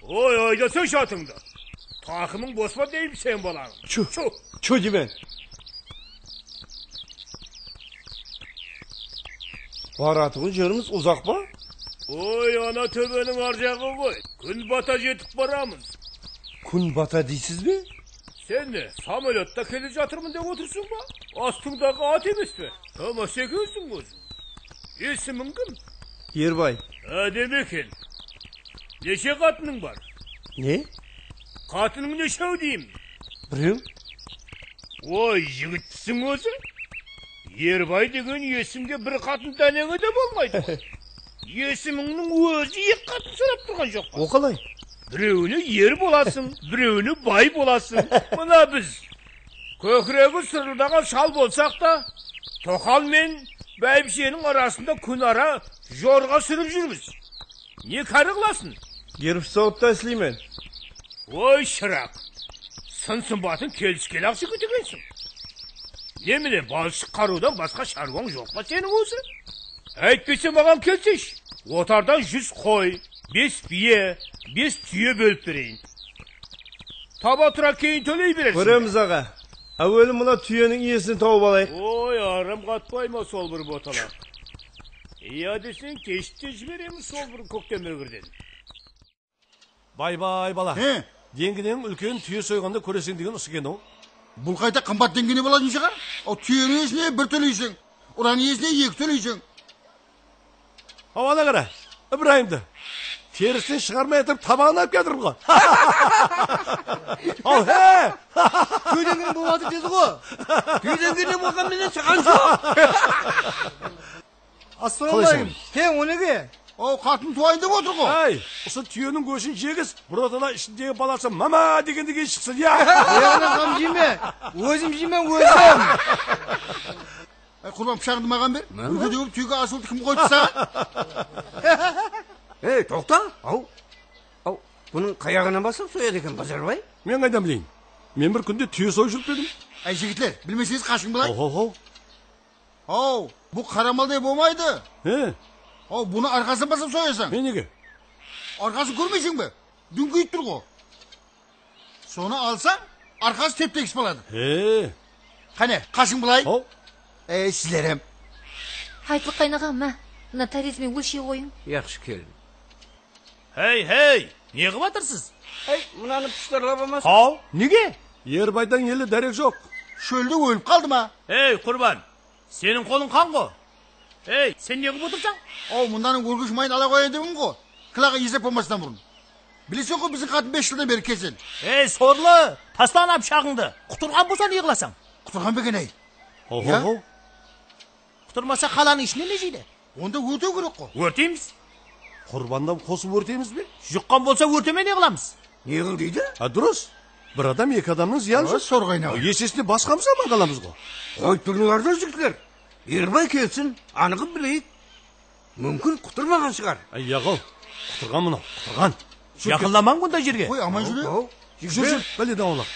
Oy, aydasańshı atıńdı. Taqımıń bos pa deymen sen balańa. Chu, chu deymen. Baratuǵın jerimiz uzaq pa? Oy, ana tóbeniń arjaǵı ǵoy. Kún bata jetip baramız. Kún bata deysiz be? Sen ne, samolyotta kele jatırmın dep otırsań ba? Astıńdaǵı at emes pe? Tamasa ekensiń óziń. Esimiń kim? Erbay. Ádem eken. Neshe qatınıń bar? Ne? Qatınıń neshew deyim? Birew. Oy, jigittiń ózi. Erbay degen esimge bir qatın dáneńe de bolmaydı ǵoy. Esimińniń ózi eki qatın sorap turǵan joq pa? O qalay? Birewine er bolasıń, birewine bay bolasıń. Mına biz, kókiregi sırıldaǵan shal bolsaq ta, toqal men báybisheniń arasında kún ara jorǵa súrip júrmiz. Ne kári qılasın? Gerbsovutta isleymen. Oy, shıraq, sın-sımbatıń keliskeli-aq jigit ekensiń. Nemene, balshıq qarıwdan basqa sharwań joq pa seniń ózi? Áytpese, maǵan kelsesh, otardan júz qoy, bes biye, bes túye bólip bereyin. Taba tura keyin tóley berersiń. Kóremiz, aǵa. Áweli mına túyeniń iyesin tawıp alayıq. Oy, aram qatpay ma sol bir botalaq? Iya deseń, keship te jiberemiz sol bir kóktem ógirden. Bay-bay, bala. He. Deńgineń úlken túye soyǵanda kóreseń degen usı eken-aw. Bul qayta qımbat deńgine bolatuǵın shıǵar? Aw, túyeniń iyesine bir tóleyseń, uranıń iyesine eki tóleyseń. Haw, ana qara, Ibrayımdı teristen shıǵarmay atırıp tabaǵın alıp kiyatırmız ǵo. Haw, he! Túyeden keyin bolıp atır dedi ǵo. Túyeden keyin bolǵan menen shıǵan joq. Assalamu aleykum. He, o nege? Aw, qatın tuwayın dep otır ǵo. Áy, usı túyeniń góshin jegiz, birotala ishindegi balası mama degendi keyin shıqsın, ya. Oyaǵına qam jeyme. Ózim jeymen, ózim. Ay, Qurban, pıshaǵıńdı maǵan ber. Úlgede bolıp túyege asılıwdı kim qoydı saǵan? Ey, toqta! Aw, aw, bunıń qayaǵınan baslap soyadı eken, Bazarbay? Men qaydan bileyin? Men bir kúnde túye soyıp júrip edim. Ay, jigitler, bilmeseńiz, qashıń bılay. Haw, haw, haw. Haw, bu qaramalday bolmaydı. He? Haw, bunı arqasınan baslap soyasań. E, nege? Arqasın kórmeyseń be? Dúńkeyip tur ǵo. Sonı alsań, arqası tep-tegis boladı. He. Qáne, qashıń bılay. Haw. E, sizler hem. Haytlı qaynaǵam, má, mına tárezi menen ólshey qoyıń. Yaqshı, kelin. Hey, hey, ne qılıp atırsız? Ey, mınanı pishtarlap almasın. Haw, nege? Erbaydan ele dárek joq. Shólde ólip qaldı ma? Ey, Qurban, seniń qolıń qan ǵo. Ey, sen ne qılıp otırsań? Aw, mındanıń órgesh mayın ala qoyayın degim ǵo. Kilaǵa eslep bolmastan burın. Bileseń ǵo, biziń qatın bes jıldan beri kesel. Ey, sorlı, tasla ana pıshaǵıńdı. Qutırǵan bolsa ne qılasań? Qutırǵan ba eken, ey? Ho, ho, ho. Qutırmasa, qalanıń ishinde ne jeydi? Onda órtew kerek ǵo. Órteymiz. Qurbannan qosıp órteymiz be? Juqqan bolsa, órtemey ne qılamız? Ne qıl deydi? A, durıs. Bir adam eki adamnıń zıyanı joq. Sorǵaynaǵa. Esesine basqamız aman qalamız ǵo. Qoyıp turıńlar da, jigitler. Erbay kelsin, anıǵın bileyik. Múmkin, qutırmaǵan shıǵar. Ay, yaǵaw, qutırǵan mınaw, qutırǵan. Jaqınlamań bunday jerge. Qoy, aman júre. Júr, júr, bále dawalap.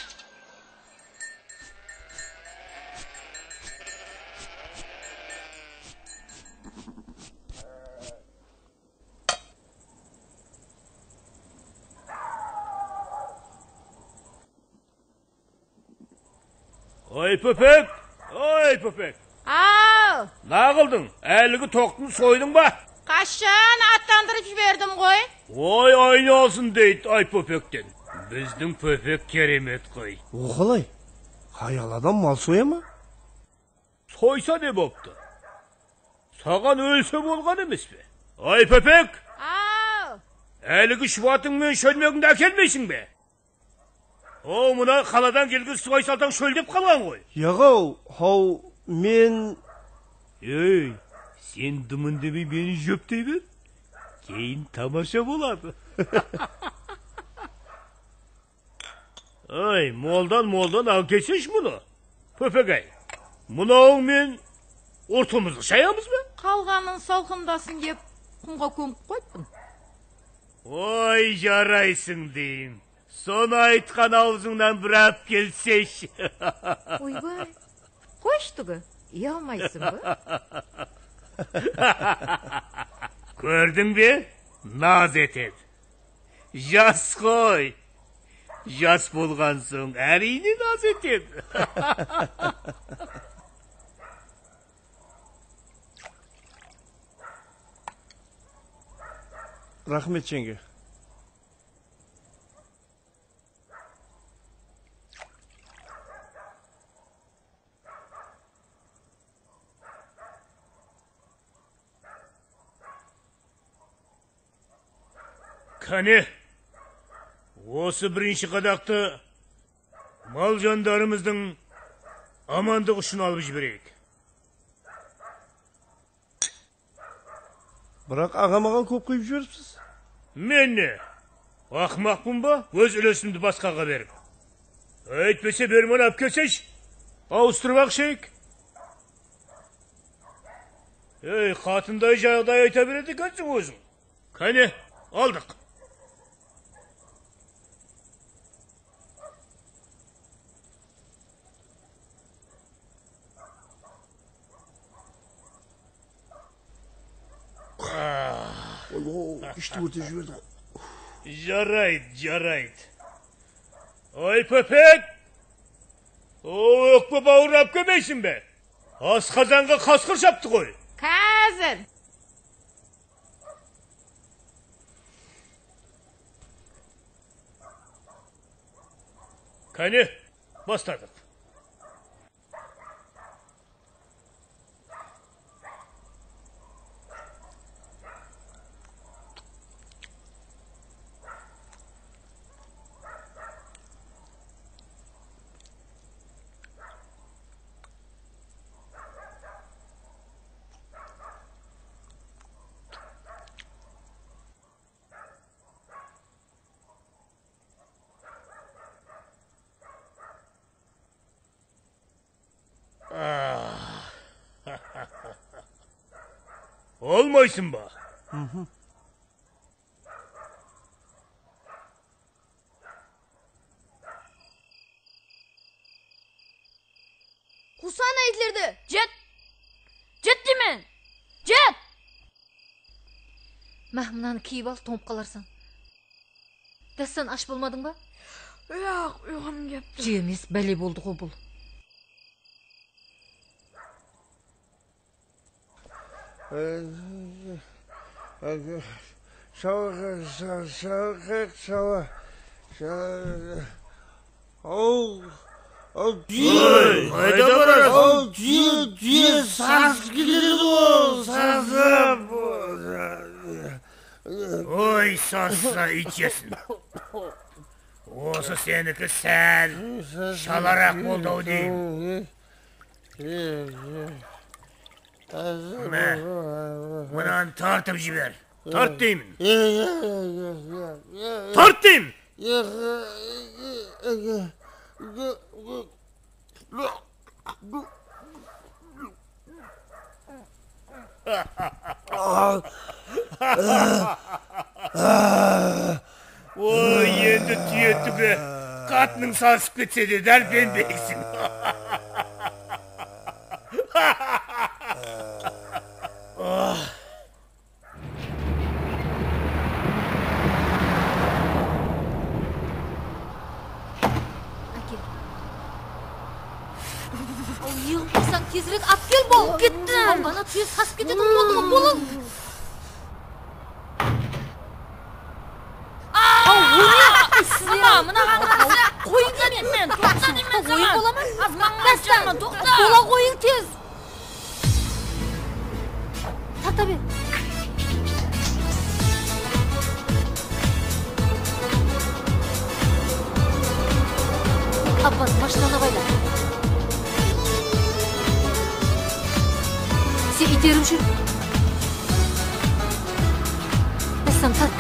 Oy, Pópek! Oy, Pópek! Aw! Na qıldıń? Áligi toqtıń soydıń ba? Qashan, attandırıp jiberdim ǵoy. Oy, aynalsın deydi, ay, Pópekten. Bizdiń Pópek keremet ǵoy. O qalay? Hayal adam mal soya ma? Soysa ne boptı? Saǵan ólse bolǵan emes pe? Ay, Pópek! Aw! Áligi shubatıń menen shólmegińdi ákelmeysiń be? O, mına qaladan kelgen subay saltań shóldep qalǵan ǵoy. Yaǵaw, haw, men... Ey, sen dım úndemey meni jóptey ber. Keyin tamasha boladı. Ey, moldan, moldan, ákesesh bunı. Pópek-ay, mınawıń men urtımızdı shayamız ba? Qalǵanın salqındasın dep, qumǵa kómip qoyıppın. Oy, jaraysıń deyin. Sonı aytqan awzıńnan bir ápkelseyshi. Oybay, qoyshı túgi, uyalmaysıń ba? Kórdiń be? Naz etedi. Jas ǵoy. Jas bolǵan soń, áriyne, naz etedi. Raxmet, jeńge. Qáne, osı birinshi qadaqtı mal-jandarımızdıń amanlıǵı ushın alıp jibereyik. Biraq aǵam-aǵam kóp qıyıp jiberipsiz. Men ne? Aqmaqpın ba, óz úlesimdi basqaǵa berip? Áytpese, berman alıp kelseyshi. Awıstırıp aqshayıq. Ey, qatınday jaǵday ayta beredi ekenseń óziń. Qáne, aldıq. Oy, oy, ishti órtep jiberdi ǵoy. Jaraydı, jaraydı. Oy, Pópek! O, ókpe bawırın alıp kelmeysiń be? Asqazanǵa qasqır shaptı ǵoy. Házir. Qáne, basladıq. Almaysın ba? Quwsana iytlerdi! Jet! Jet deymen! Jet! Má, mınanı kiyip al, tońıp qalarsań. Dástan, ash bolmadıń ba? Yoq, uyqım kepti. Jep emes, bále boldı ǵo bul. Shabaq, shabaq, shabaq, shabaq. Aw, aw, túye. Oy, qayda barasıń? Aw, túye, túye, sasıp ketedi ǵo, sasıp. Oy, sasısa, iyt jesin. Osı seniki sál shalaraq boldı-aw deyim. Mine, mınanı tartıp jiber. Tart deymin. Tart deymin. Oy, endi túye túbe, qatınıń sasıp ketse de dálpenbeyseń. Ákel. Al, ne qılıp tursań, tezirek alıp kel, bol. Kettim. Al, bala, túye sasıp ketetuǵın boldı ǵo, bol. Al, óne. Ama mınaǵan qarasa, qoyıń deymen, toqta deymen saǵan. Oyın bola ma? Azmanǵa aytqanman, toqta. Bola qoyıń tez. Tarta ber. Abbas, mashinanı bayla. Sen iyterip júr. Dástan, tart.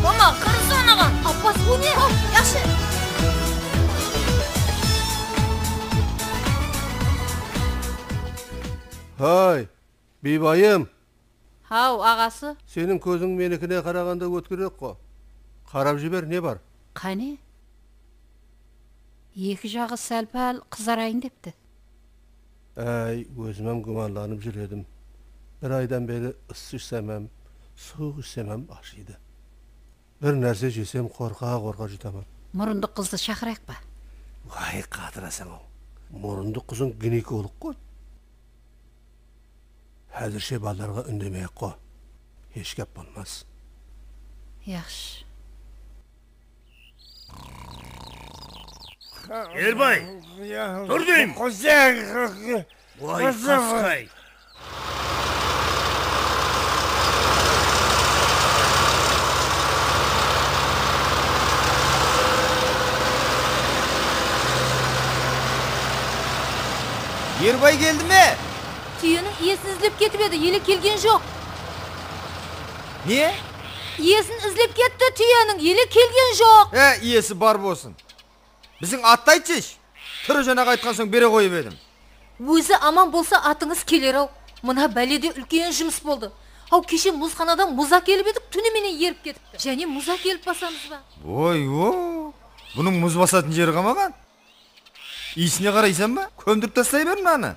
Mama, qırısı onaǵan. Abbas, o ne? Yaqshı. Hay, biybayım. Haw, aǵası. Seniń kóziń menikine qaraǵanda ótkerek ǵo. Qarap jiber, ne bar? Qáne? Eki jaǵı sál-pál qızarayın depti. Áy, ózim-ám gúmanlanıp júr edim. Bir aydan beri ıssı ishsem-ám, suwıq ishsem-ám ashıydı. Bir nárse jesem qorqa-qorqa jutaman. Murındıq qızdı shaqırayıq pa? Way, qatırasań-aw. Murındıq qızıń ginekolog ǵoy. Házirshe balalarǵa úndemey-aq ǵo. Hesh gáp bolmas. Yaqshı. Erbay, tur deyim. Vay, qasqay. Erbay keldi me? Túyeniń iyesin izlep ketip edi, ele kelgen joq. Ne? Iyesin izlep ketti túyeniń, ele kelgen joq. Há, iyesi bar bolsın. Biziń attı aytshısh. Tiri janaq aytqan soń bere qoyıp edim. Ózi aman bolsa atıńız keler-aw. Mına bálede úlken jumıs boldı. Haw, keshe muzxanadan muz ákelip edik, túni menen erip ketipti. Jáne muz ákelip basamız ba? Oy-o, bunıń muz basatın jeri qalmaǵan. Iyisine qaraysań ba? Kómdirip taslay ber mınanı.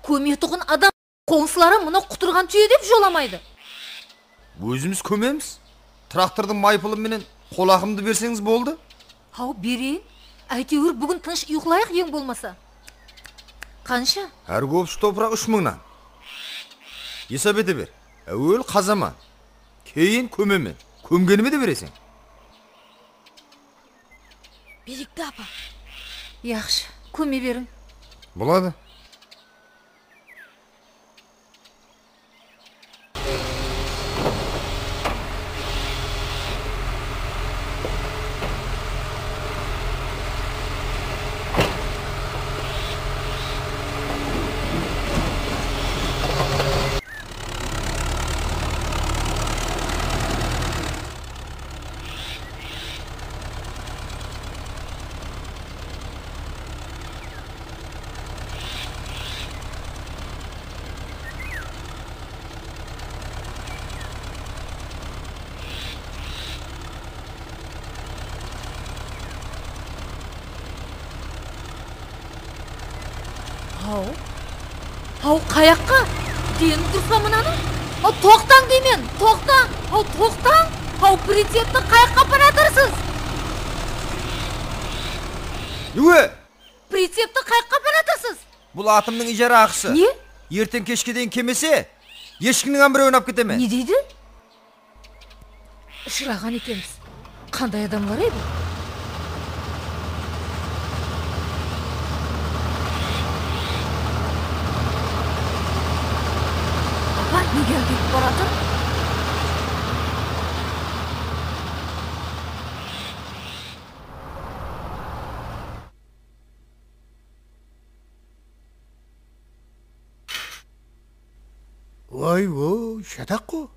Kómetuǵın adam qońsıları mına qutırǵan túye dep jolamaydı. Ózimiz kómemiz. Traktordıń maypılı menen qol haqımdı berseńiz boldı. Haw, bereyin. Áytewir, búgin tınısh uyıqlayıq eń bolmasa. Qansha? Hár kópisi topıraq úsh mıńnan. Esap ete ber. Áwel qazaman. Keyin kómemen. Kómgenime de bereseń. Berikti apa. Yaqshı, kóme beriń. Boladı. Haw. Haw, qayaqqa? Deni durıs pa mınanıń? Haw, toqtań deymen, toqtań! Haw, toqtań! Haw, pritsepti qayaqqa aparatırsız? Newe? Pritsepti qayaqqa aparatırsız? Bul atımnıń ijara haqısı. Ne? Erteń keshke deyin kelmese, eshkiniń ámirin oynap ketemen. Ne deydi? Ushıraǵan ekenbiz. Qanday adamlar edi? Apa, nege áketip baratır? Oy-oy, shataq-ǵo.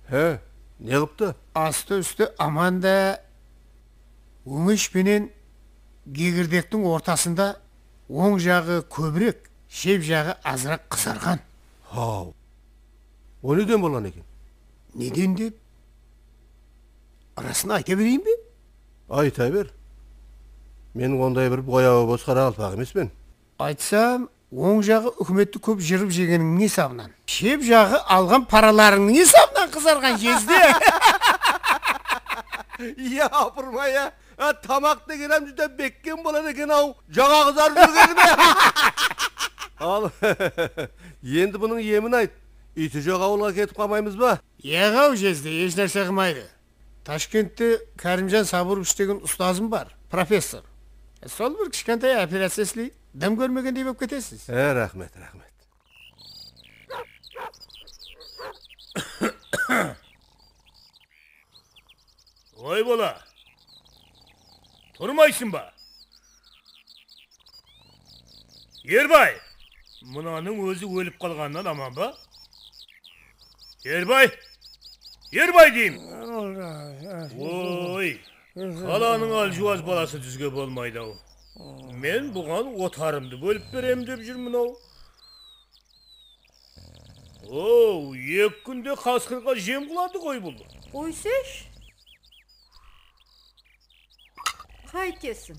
He, ne qıptı? Astı-ústi aman da, óńesh penen gegirdektiń ortasında oń jaǵı kóbirek, shep jaǵı azıraq qızarǵan. Haw. O neden bolǵan eken? Neden dep? Rasın ayta bereyin be? Ayta ber. Men onday bir boyawı bos qaraqalpaq emespen. Aytsam, oń jaǵı úkimetti kóp jırıp jegenińniń esabınan, shep jaǵı alǵan paralarıńnıń esabınan qızarǵan, Jezde. Iya, apırma, ya. A, tamaq degen hám júdá bekkem boladı eken-aw, jańa qızarıp júrgenime. Al, endi bunıń emin ayt. Úytejaq awılǵa ketip qalmaymız ba? Yaq-aw, Jezde, hesh nárse qılmaydı. Tashkentte Kárimjan Saburovich degen ustazım bar, professor. Sol bir kishkentay operaciya isleydi, dım kórmegendey bolıp ketesiz. E, raxmet, raxmet. Oy, bola! Turmaysıń ba? Erbay! Mınanıń ózi ólip qalǵanınan aman ba? Erbay! Erbay deyim! Oy! Qalanıń áljuwaz balası dúzge bolmaydı-aw. Men buǵan otarımdı bólip berem dep júrmin-aw. Ow, eki kúnde qasqırǵa jem qıladı ǵoy bul. Qoysaysh. Qaytesin.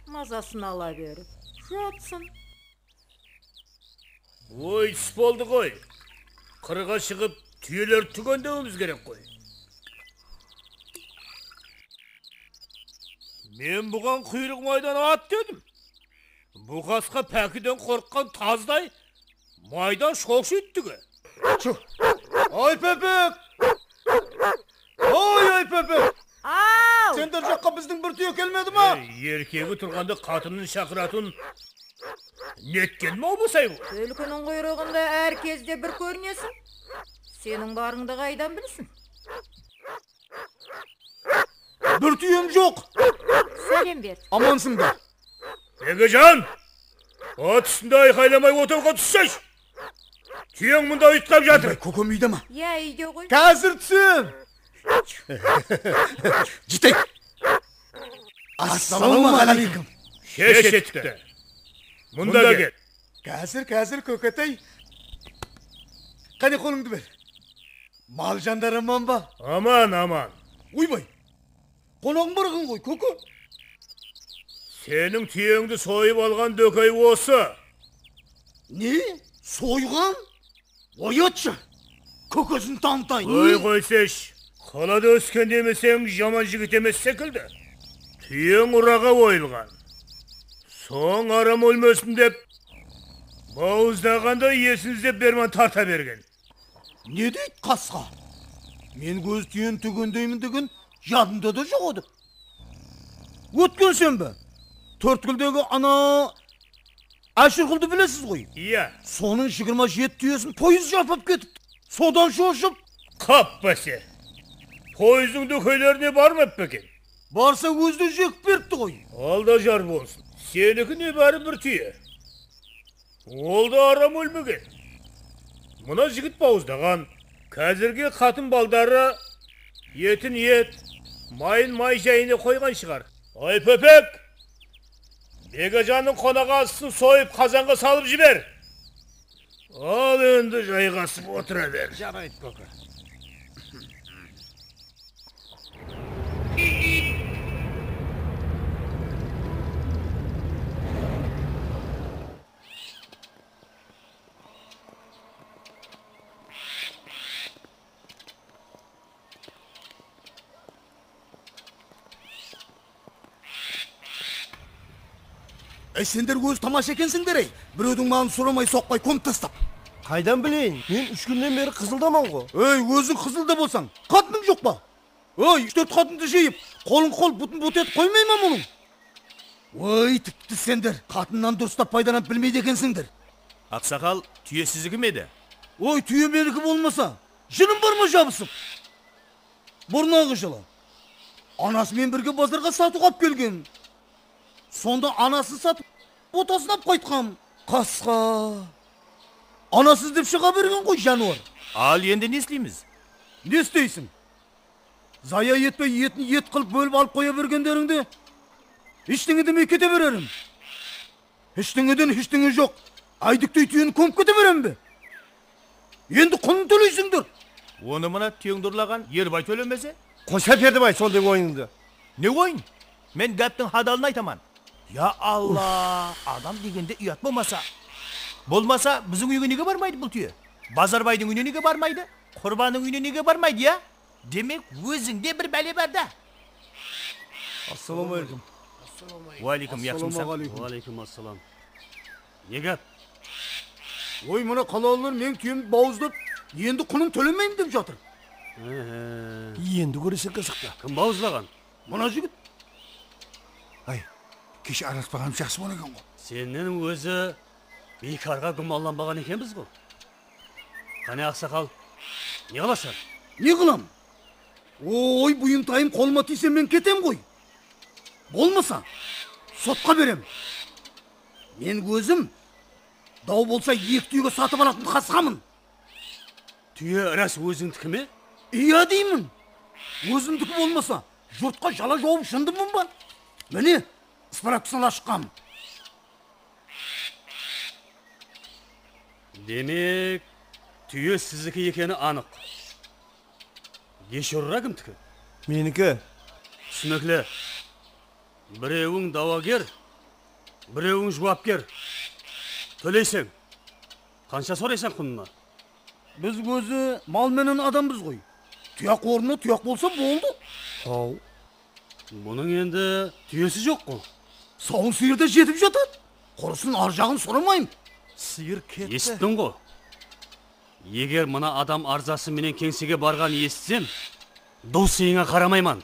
Mazasın ala berip jatsın. Oy, tús boldı ǵoy. Qırǵa shıǵıp, túyelerdi túgendewimiz kerek ǵoy. Men buǵan quyrıǵı maydan at dedim. Bu qasqa pákiden qorqqan tazday maydan shoqshıydı túge. Aypepek! Oy, Aypepek! Aw! Sender jaqqa bizdiń bir túye kelmedi ma? Ey, erkegi turǵanda qatının shaqıratın netken maw bosay bu? Túlkiniń quyrıǵında hár kezde bir kórinesiń. Seniń barıńdı qaydan bilsin? Bir túyem joq. Sálem ber. Amansıń ba? Begejan! At ústinde ayqaylamay otırıwǵa tússeysh! Túyeń mında uyıtqap jatır. Kókem úyde ma? Iya, úyde ǵoy. Házir túsem. Jeteyik. Assalawma áleykum. Kesh etipti. Mında kel. Házir, házir, kóketey. Qáne, qolıńdı ber. Mal jandar aman ba? Aman, aman. Oybay, qonaǵıń bar eken ǵoy, kóke. Seniń túyeńdi soyıp alǵan dókey osı. Ne? Soyǵan? Oyatshı, kókesin tanıtayın. Qoy, qoysash, qalada ósken demeseń, jaman jigit emes sekildi. Túyeń uraǵa oyılǵan. Soń aram ólmesin dep, bawızdaǵanda esin izlep berman tarta bergen. Ne deydi qasqa? Men óz túyeni tógendeymen degen yadımda da joq edi. Ótken shembe Tórtkúldegi ana Áshirquldı bilesiz ǵoy. Iya. Sonıń jigirma jeti túyesin poyız jarpıp ketipti. Sodan shoshıp. Qap báse. Poyızdıń dókeylerine barmappa eken? Barsa, ózi de jegip beripti ǵoy. Alda jar bolsın. Seniki ne bári bir túye. Ol da aram ólmegen. Mına jigit bawızdaǵan, házirgi qatın baldarı etin et, mayın may jayına qoyǵan shıǵar. Ay, Pópek! Begejannıń qonaǵasısın soyıp, qazanǵa salıp jiber. Al, endi jayǵasıp otıra ber. Jaraydı, kóke. Ey, sender ózi tamasha ekensińder, ey. Birewdiń malın soramay, soqpay, kómip tastap. Qaydan bileyin? Men úsh kúnnen beri Qızıldaman ǵo. Ey, óziń Qızılda bolsań, qatınıń joq pa? Óy, úsh-tórt qatındı jıyıp, qolıń qol, butın but etip qoymay ma bunıń? Óy, tipti sender, qatınnan durıstap paydalanıp bilmeydi ekensińdir. Aqsaqal, túye siziki me edi? Óy, túye meniki bolmasa, jınım bar ma jabısıp? Burnaǵı jılı anası menen birge bazarǵa satıwǵa alıp kelgen. Sonda anasın satıp, botasın alıp qaytqan. Qasqa. Anası izdep shıǵa bergen ǵoy, jániwar. Al, endi ne isleymiz? Ne isteysiń? Zaya etpey, etin et qılıp bólip alıp qoya bergenlerińde, heshteńe demey kete bererim. Heshteńeden heshteńe joq. Áydiktey túyeni kómip kete berem be? Endi qunın tóleysińdir. Onı mına túyeńdi urlaǵan Erbay tólemese? Qosa, Perdibay, sonday oyınıńdı. Ne oyın? Men gáptiń hadalın aytaman. Ya Alla, adam degende uyat bolmasa. Bolmasa, biziń úyge nege barmaydı bul túye? Bazarbaydıń úyine nege barmaydı? Qurbannıń úyine nege barmaydı, ya? Demek, ózińde bir bále bar da. Assalawma áleykum. Wa áleykum, yaqshımısań? Wa áleykum assalam. Ne gáp? Oy, mına qalalılar meniń túyemdi bawızdap, endi qunın tólemeymen dep jatır. Ehe. Endi kóreseń qızıqtı. Kim bawızlaǵan? Mına jigit. Ay, keshe aralaspaǵanımız jaqsı bolǵan eken ǵo. Sennen ózi biykarǵa gúmanlanbaǵan ekenbiz ǵo. Qáne, aqsaqal, ne qılasań? Ne qılam? Oy, buyımtayım qolıma tiyse, men ketem ǵoy. Bolmasa, sotqa berem. Men ózim, daw bolsa, eki túyege satıp alatın qasqamın. Túye ras ózińdiki me? Iya deymen. Ózimdiki bolmasa, jurtqa jala jawıp jındımmın ba? Mine, spravkasın ala shıqqanmın. Demek, túye sizdiki ekeni anıq. Deshurra kimdiki? Meniki. Túsinikli. Birewiń dawager, birewiń juwapker. Tóleyseń. Qansha soraysań qunına? Biz ózi mal menen adamız ǵoy. Tuyaq ornına tuyaq bolsa boldı. Haw. Bunıń endi túyesi joq ǵo. Sawın sıyır da jetip jatadı. Qurısın arjaǵın soramayın. Sıyır ketti. Esittiń ǵo. Eger mına adam arzası menen keńsege barǵanın esitsem, dusıyıńa qaramayman.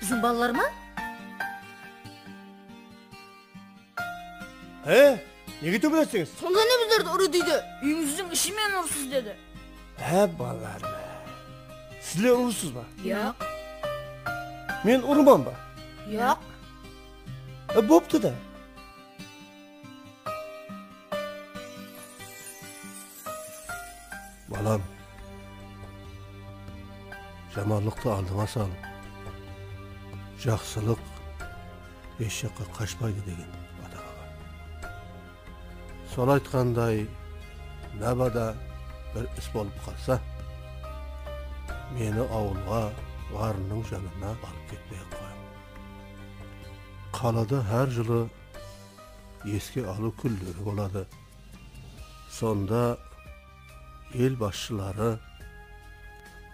Biziń balalar ma? He? Nege tóbeletseńiz? Sonda ne bizlerdi urı deydi? Úyimizdiń ishi menen urırsız dedi. Há, balalar. Sizler urırsız ba? Yaq. Men urıman ba? Yaq. E, boptı da. Balam, jamanlıqtı aldıńa salıp, jaqsılıq hesh jaqqa qashpaydı degen ata-baba. Sol aytqanday, nabada bir is bolıp qalsa, meni awılǵa, ǵarrınıń janına alıp ketpey-aq qoyıń. Qalada hár jılı eske alıw kúnleri boladı. Sonda el basshıları,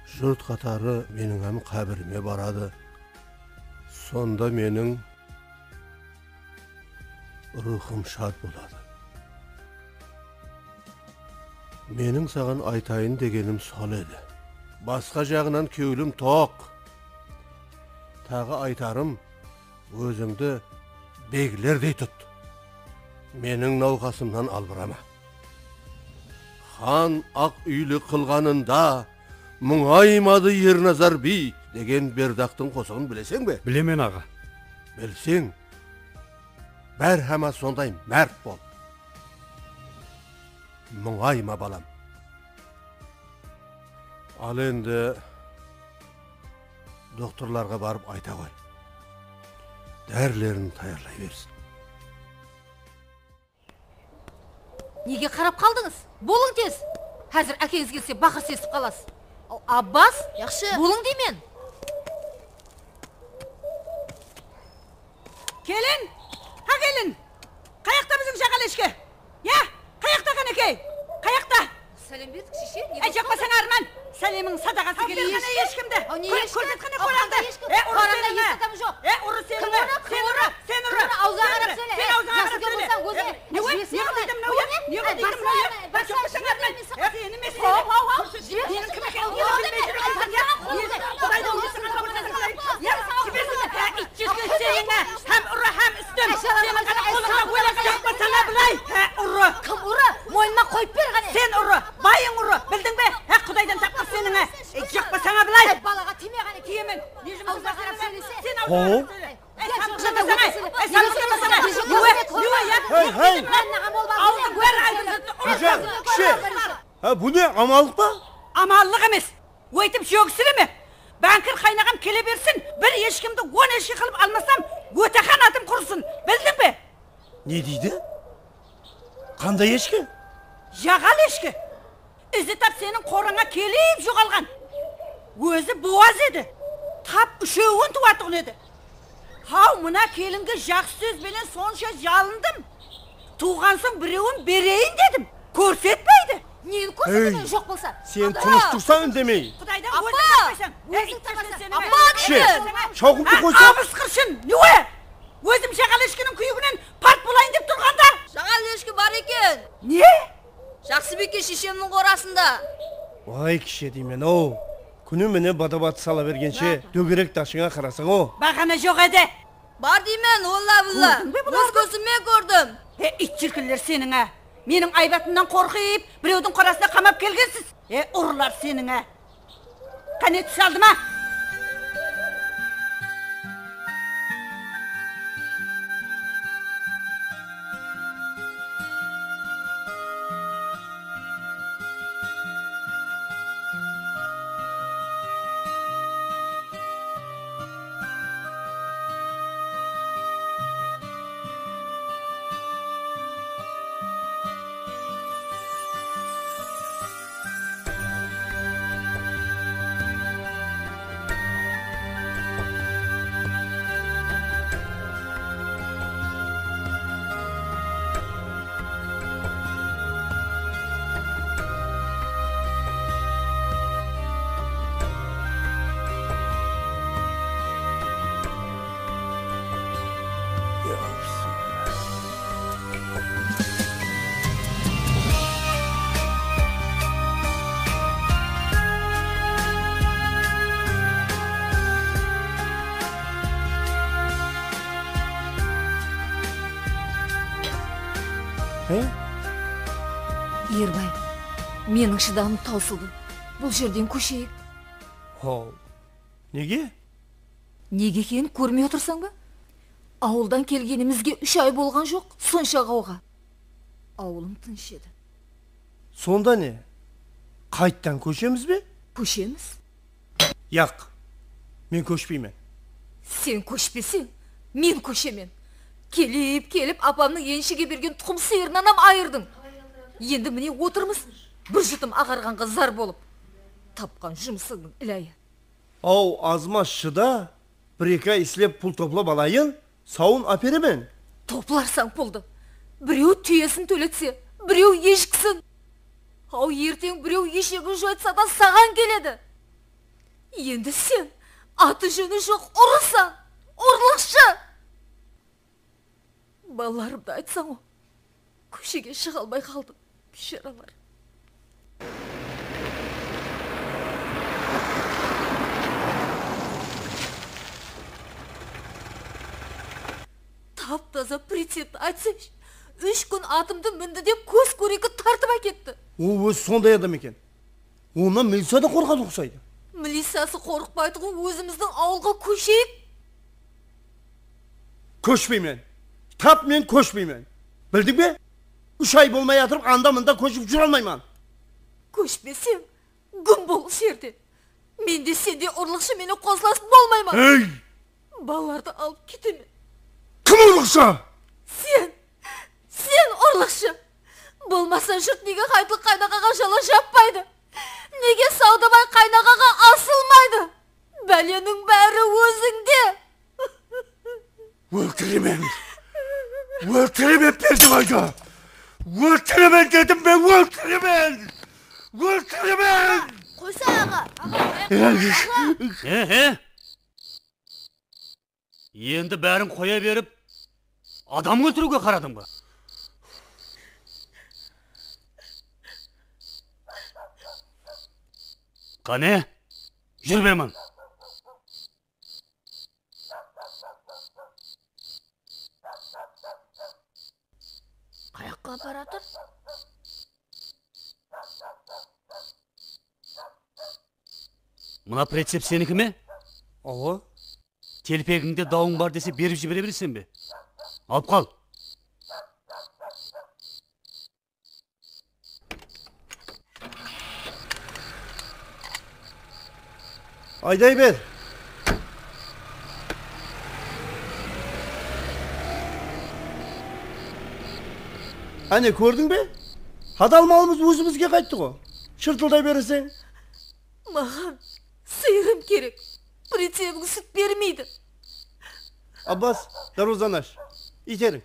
jurt qatarı meniń hám qábirime baradı. Sonda meniń ruwxım shad boladı. Meniń saǵan aytayın degenim sol edi. Basqa jaǵınan kewlim toq. Taǵı aytarım, ózińdi beglerdey tut. Meniń nawqasımnan albırama. Xan aq úyli qılǵanında muńaymadı Ernazar biy degen Berdaqtıń qosıǵın bileseń be? Bilemen, aǵa. Bilseń, bárhama sonday márt bol. Muńayma, balam. Al endi, doktorlarǵa barıp ayta ǵoy. Dárilerin tayarlay bersin. Nege qarap qaldıńız? Bolıń tez! Házir ákeńiz kelse, baqır sesip qalasız. Aw, Abbas! Yaqshı. Bolıń deymen! Kelin! Ha, kelin! Qayaqta biziń jaǵal eshki? Ya, qayaqta, qánekey? Qayaqta? Sálem berdik, sheshe. Áy, jaqpasań, Arman! Sálemiń sadaǵası keldi. Ber qáne eshkimdi. Aw, ne eshki? Kórset qáne qorańdı. Aw, qanday eshki? E, urı seniń! Qorańda eshki tamı joq. E, urı seniń! Sen urı! Sen urı! Sen urı! Awzına qarap sóyle. Sen awzına qarap sóyle. Ne, ne qıldıydı mınaw, ya? Ne qıldıydı mınaw, ya? Jaqpasań, Arman! E, seni men seni! Haw, haw, haw! Jiberiń! Meniń kim ekenimdi bilmey júrsiń, ya? Qudaydıń ózi qılǵan kórseńiz qalay? Ya, jibersin! Há, iyt júrgen seniń, há! Hám urı, hám ústim! Seniń ǵana qolıńda óle qalay? Jaqpasań-a, bılay! Há, urı! Kim urı? Moynıma qoyıp ber qáne! Sen urı! Bayıń urı! Bildiń be? Há, Qudaydan tapqır seniń, há! Ey, jaqpasań-a, bılay! Áy, balaǵa tiyme qáne! Tiyemen! Ne jumısıń bar seniń? Sen awzına qarap sóyle! Ey, salıp turmasań, ey! Ey, salıp turmasań, ey! Niwe, niwe, ya? Hey, hey! Awzıń bári aydın zattı urıp. Gúljan, kishe! Há, bu ne, amallıq pa? Amallıq emes. Óytip jógisireme. Báńkir qaynaǵam kele bersin, bir eshkimdi on eshki qılıp almasam, ótexan atım qurısın. Bildiń be? Ne deydi? Qanday eshki? Jaǵal eshki. Izi tap seniń qorańa kelip joǵalǵan. Ózi buwaz edi. Tap úshewin tuwatuǵın edi. Haw, mına kelinge jaqsı sóz benen sonsha jalındım. Tuwǵan soń birewin bereyin dedim. Kórsetpeydi. Neni kórsetedi, joq bolsa? Sen tınısh tursań, úndemey. Qudaydan óziń tappaysań. Óziń tabasań. Apa, kishe, shawqımdı qoysań. Abısqırshın, niwe? Ózim jaǵal eshkiniń kúyiginen part bolayın dep turǵanda. Jaǵal eshki bar eken. Ne? Jaqsıbiyke sheshemniń qorasında. Way, kishe deymen-ow. Kúni mine bada-batı sala bergenshe, dógerek dashıńa qarasań-ow. Baǵana joq edi. Bar deymen, olla-billa. Kórdiń be bulardı? Óz kózime kórdim. E, iyt júrkinler seniń-á. Meniń aybatımnan qorqıp, birewdiń qorasına qamap kelgensiz. E, urılar seniń-á. Qáne, tús aldıma! He? Erbay, meniń shıdamım tawsıldı. Bul jerden kósheyik. Haw, nege? Nege ekenin kórmey otırsań ba? Awıldan kelgenimizge úsh ay bolǵan joq, sonsha ǵawǵa. Awılım tınısh edi. Sonda ne? Qayttan kóshemiz be? Kóshemiz. Yaq, men kóshpeymen. Sen kóshpeseń, men kóshemen. Kelip-kelip apamnıń enshige bergen tuqım sıyırınan-ám ayırdıń. Endi mine otırmız, bir jutım aǵarǵanǵa zar bolıp. Tapqan jumısıńnıń ilayı. Aw, azmaz, shıda, bir-eki ay islep pul toplap alayın, sawın áperemen. Toplarsań puldı. Birew túyesin tóletse, birew eshiksin. Aw, erteń birew eshegin joytsa da saǵan keledi. Endi sen atı-jóni joq urısań, urlıqshı! Balalarımdı aytsań-ǵo, kóshege shıǵa almay qaldı, biysharalar. Tap-taza pritsepti aytsayshı, úsh kún atımdı mindi dep kóz kóregi tartıp áketti. Ol ózi sonday adam eken. Onnan miliciya da qorqadı uqsaydı. Miliciyası qorıqpaytuǵın ózimizdiń awılǵa kósheyik. Kóshpeymen. Tap men kóshpeymen. Bildiń be? Úsh ay bolmay atırıp anda-mında kóship júre almayman. Kóshpeseń, gúm bol usı jerde. Men de sendey urlıqshı menen qosılasıp bolmayman. Ey! Balalardı alıp ketemen. Kim urlıqshı? Sen! Sen urlıqshı! Bolmasa jurt nege qaytlı qaynaǵaǵa jala jappaydı? Nege Sawdabay qaynaǵaǵa asılmaydı? Báleniń bári ózińde! Óltiremen! Óltiremen Berdibaydı! Óltiremen dedim be, óltiremen! Óltiremen! Qoysa aǵa! Aǵa! He, he! Endi bárin qoya berip, adam óltiriwge qaradıń ba? Qáne, júr be mıń! Qayaqqa aparatır? Mına pritsep seniki me? Awa. Telpegińde dawıń bar dese, berip jibere bereseń be? Alıp qal. Ayday ber. Áne, kórdiń be? Hadal malımız ózimizge qayttı ǵo. Shırtılday bereseń. Maǵan sıyırım kerek. Pritsebiń sút bermeydi. Abbas, dárwazanı ash. Iyteriń.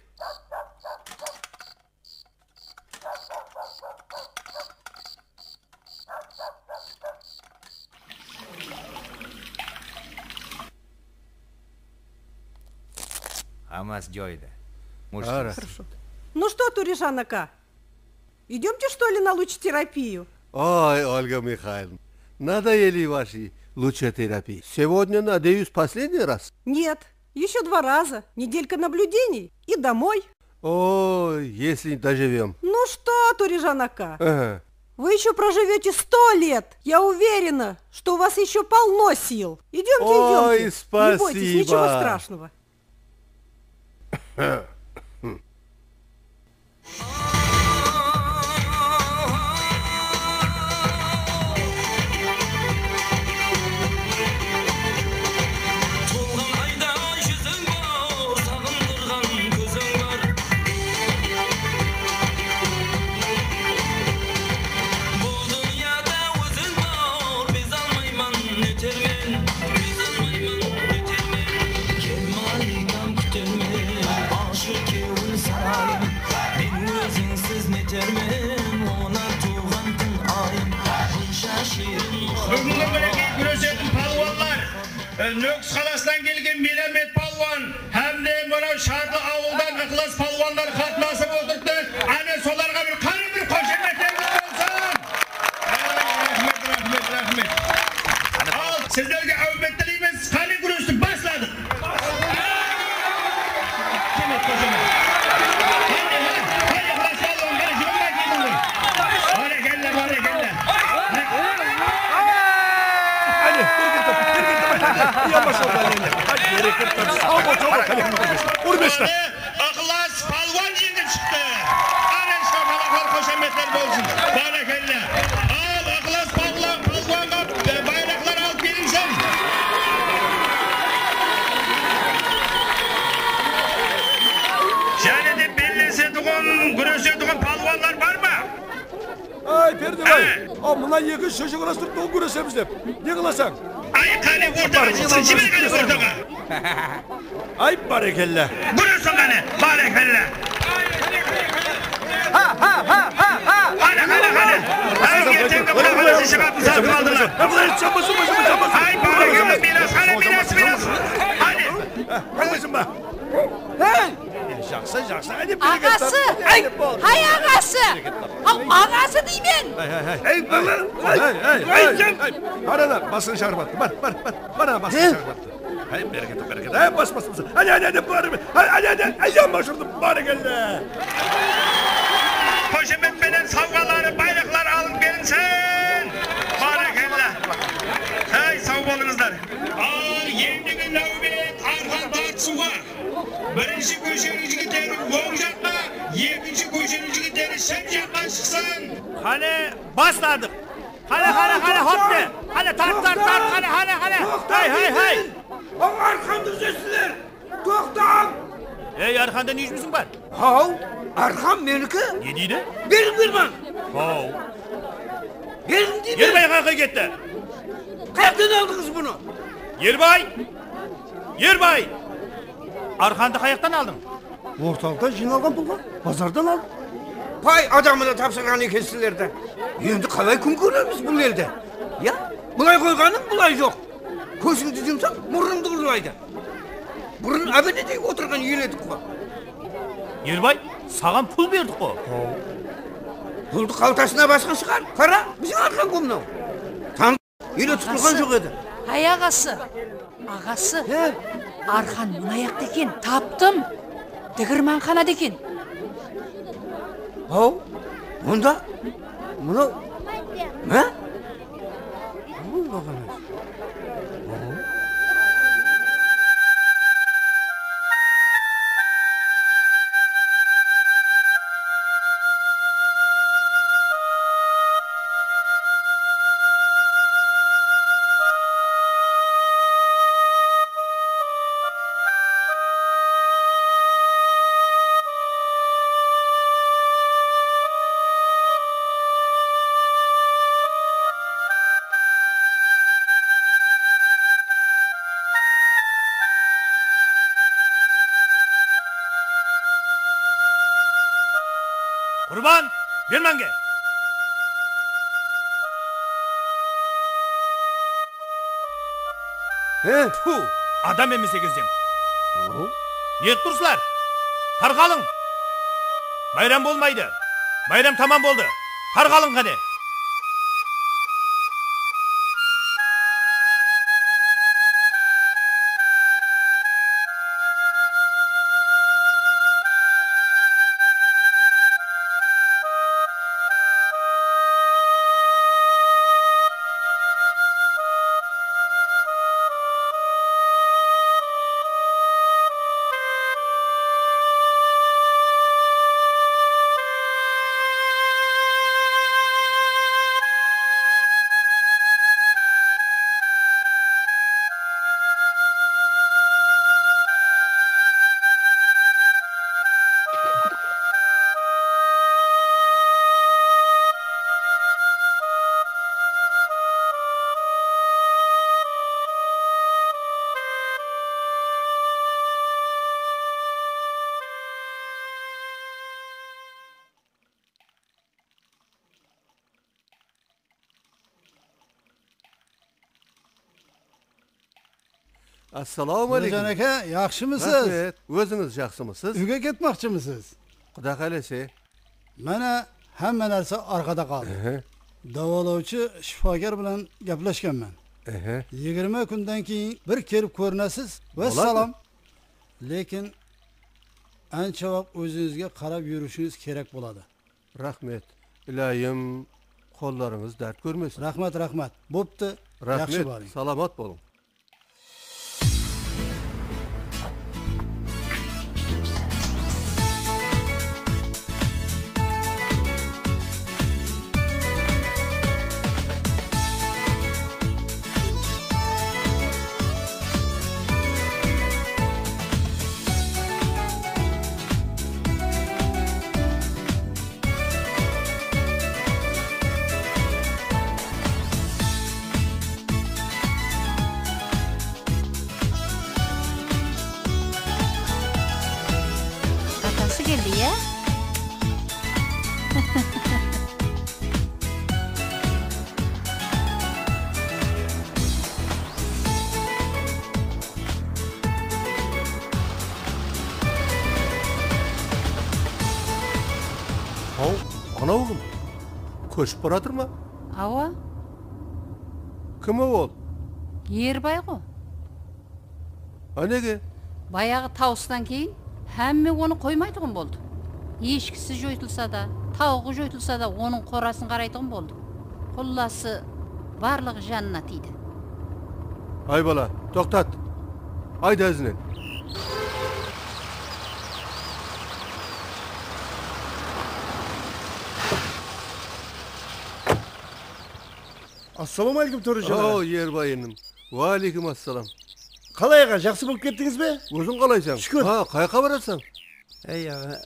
Hámmasi joyida. Можете расслабиться. Хорошо. Ну что, Турижан ака, идёмте, что ли, на лучетерапию? Ой, Ольга Михайловна, надоели ваши лучетерапии. Сегодня, надеюсь, последний раз? Нет, ещё два раза. Неделька наблюдений и домой. Ой, если доживём. Ну что, Турижан ака, ага, вы ещё проживёте сто лет. Я уверена, что у вас ещё полно сил. Идёмте, ой, идёмте. Не бойтесь, ничего страшного. Tolǵan ayda júziń bar, saǵındırǵan kóziń bar. Bul dúnyada óziń bar, bezalmayman, netermen. Kel, malikam, kútermen, ashı kewil sarayım. Men ózińsiz netermen, ońar tuwǵan kún ayım. Bunsha shiyrin. Búgingi merekege gúresetin palwanlar, e, Nókis qalasınan kelgen Miyramet palwan hám de mınaw Sharlı awıldan Iqlas palwanlar qatnasıp otırıptı. Áne, solarǵa bir, qáne, bir qoshemetlerimiz bolsın. Ay, raxmet, raxmet, raxmet. Al, sizlerge áwmet tileymiz. Qáne, gúresti basladıq. Qoshemet, qoshemet. Qáne, ha? Qáne, basladıq. Urmeshlar. Iqlas palwan jengip shıqtı. Ana, shapalaqlar, xoshametler bolsın. Bárekella. Al, Iqlas palwan, palwanǵa, e, bayraqlar alıp kelinsin. Jáne de bellesetuǵın, gúresetuǵın palwanlar bar ma? Ay, Perdebay, aw, mına eki shóshek arası turıptı ǵoy, gúresemiz dep. Ne qılasań? Ay, qáne, ortaǵa shıqsın, jiber qáne ortaǵa. Ay, bárekella. Gúresin qáne, bárekella. Ha, ha, ha, ha, ha. Qáne, qáne, qáne. Ay, erteńgi qudayǵa shıǵatın satıp aldılar. Ay, bárekella, miyras, qáne, miyras, miyras. Qáne. Hey! Jaqsı, jaqsı, áne, bereket tap. Aǵası! Áne, boldı. Hay, aǵası! Bereket tap. Haw, aǵası deymen! Hay, hay, hay. Ey, bala! Hay, hay, hay, hay. Qara da, basın shaǵırıp attı. Bar, bar, bar. Mana basın shaǵırıp attı. Hay, bereket, bereket. Hay, bas, bas, bas. Áne, áne, áne, bar. Hay, áne, áne, áyyam ashırdı, bárekella. Xoshamet penen sawǵaları, bayraqlar alıp kelinsin. Bárekella. Hay, saw bolıńızlar. Al, endigi náwbet arqan tartısıwǵa. Birinshi kósheniń jigitleri oń jaqqa, ekinshi kósheniń jigitleri sham jaqqa shıqsın. Qáne, basladıq. Qáne, qáne, qáne, hop de. Qáne, tart, tart, tart, qáne, qáne, qáne. Hay, hay, hay. Aw, arqandı úzesizler. Toqtań! Ey, arqanda ne jumısıń bar? Haw, arqan meniki. Ne deydi? Beriń, beriń maǵan. Haw. Beriń deymen. Erbay qayaqqa ketti? Qayaqtan aldıńız bunı? Erbay! Erbay! Arqandı qayaqtan aldıń? Ortalıqtan jıynalǵan pulǵa, bazardan aldım. Pay adamına tapsırǵan ekensizler de. Endi qalay kún kóremiz bul elde? Ya, bılay qoyǵanıń bılay joq. Kózińdi jumsań, murnıńdı urlaydı. Burın ábede dey otırǵan el edik ǵo. Erbay, saǵan pul berdik ǵo. Puldı qaltasına basqan shıǵar. Qara, biziń arqan ǵo mınaw. Tań ele tutılǵan joq edi. Hay, aǵası. Aǵası. He? Arqan mınayaqta eken, taptım. Digirman qanat eken. Haw, onda mınaw, há? Bul baǵanas. Qurban, ber máńge! He? Tfu, adam emes ekenseń. Ne qılıp tursızlar? Tarqalıń! Bayram bolmaydı. Bayram tamam boldı. Tarqalıń qáne! Assalawma aleykum. Nurjan aka, yaqshımısız? Raxmet. Ózińiz jaqsımısız? Úyge ketmoqchımısız? Quda qálese. Mana, hámme nárse arqada qaldı. Ehe. Dawalawshı shıpaker bilan gápleskenmen. Ehe. Yigirma kúnden keyin bir kelip kórinesiz. Boladı. Wássalam. Lekin, ansha waqıt ózińizge qarap yúrishińiz kerek boladı. Raxmet. Ilayım, qollarıńız dárt kórmesin. Raxmet, raxmet. Boptı, yaqshı barıń. Raxmet, salamat bolıń. Keldi, ya? Haw, anaw kim? Kóship baratır ma? Awa. Kim ol? Erbay ǵo. A nege? Bayaǵı tawıstan keyin hámme onı qoymaytuǵın boldı. Eshkisi joytılsa da, tawıǵı joytılsa da, onıń qorasın qaraytuǵın boldı. Qullası, barlıǵı janına tiydi. Ay bala, toqtat! Ayda izinen! Assalawma áleykum, Tórejan aǵa. O, Erbay inim. Wa áleykum assalam. Qalay, aǵa, jaqsı bolıp kettińiz be? Óziń qalaysań? Shúkir. Ha, qayaqqa barasań? Ey, aǵa,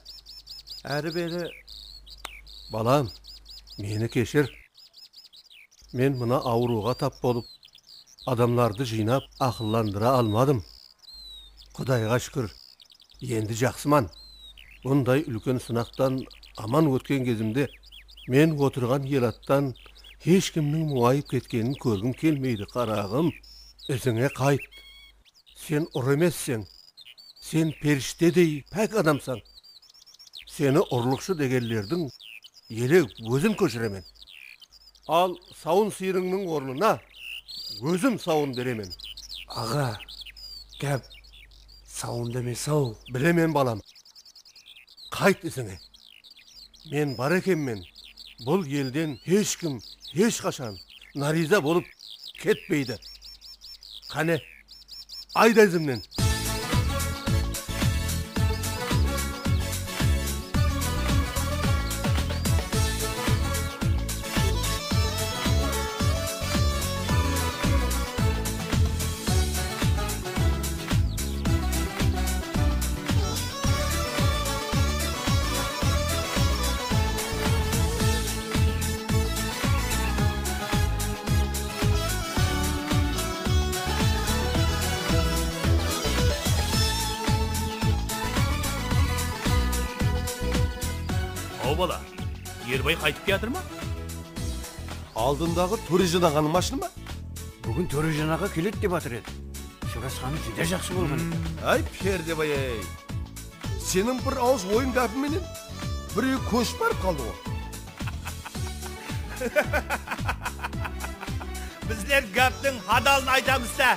ári-beri. Balam, meni keshir. Men mına awırıwǵa tap bolıp, adamlardı jıynap, aqıllandıra almadım. Qudayǵa shúkir, endi jaqsıman. Bunday úlken sınaqtan aman ótken gezimde men otırǵan elattan hesh kimniń muńayıp ketkenin kórgim kelmeydi, qaraǵım. Isińe qayt. Sen urı emesseń. Sen perishtedey pák adamsań. Seni urlıqshı degenlerdiń ele ózin kóshiremen. Al, sawın sıyırıńnıń ornına ózim sawın beremen. Aǵa, gáp sawında emes-aw. Bilemen, balam. Qayt isińe. Men bar ekenmen, bul elden hesh kim, hesh qashan nariyza bolıp ketpeydi. Qáne, ayda izimnen. Aw bala, Erbay qaytıp kiyatır ma? Aldındaǵı Tórejan aǵanıń mashını ma? Búgin Tórejan aǵa keledi dep atır edi. Ushırasqanı júdá jaqsı bolǵan eken. Áy, Perdebay-áy! Seniń bir awız oyın gápiń menen birew kóship barıp qaldı ǵo. Bizler gáptiń hadalın aytamız-dá.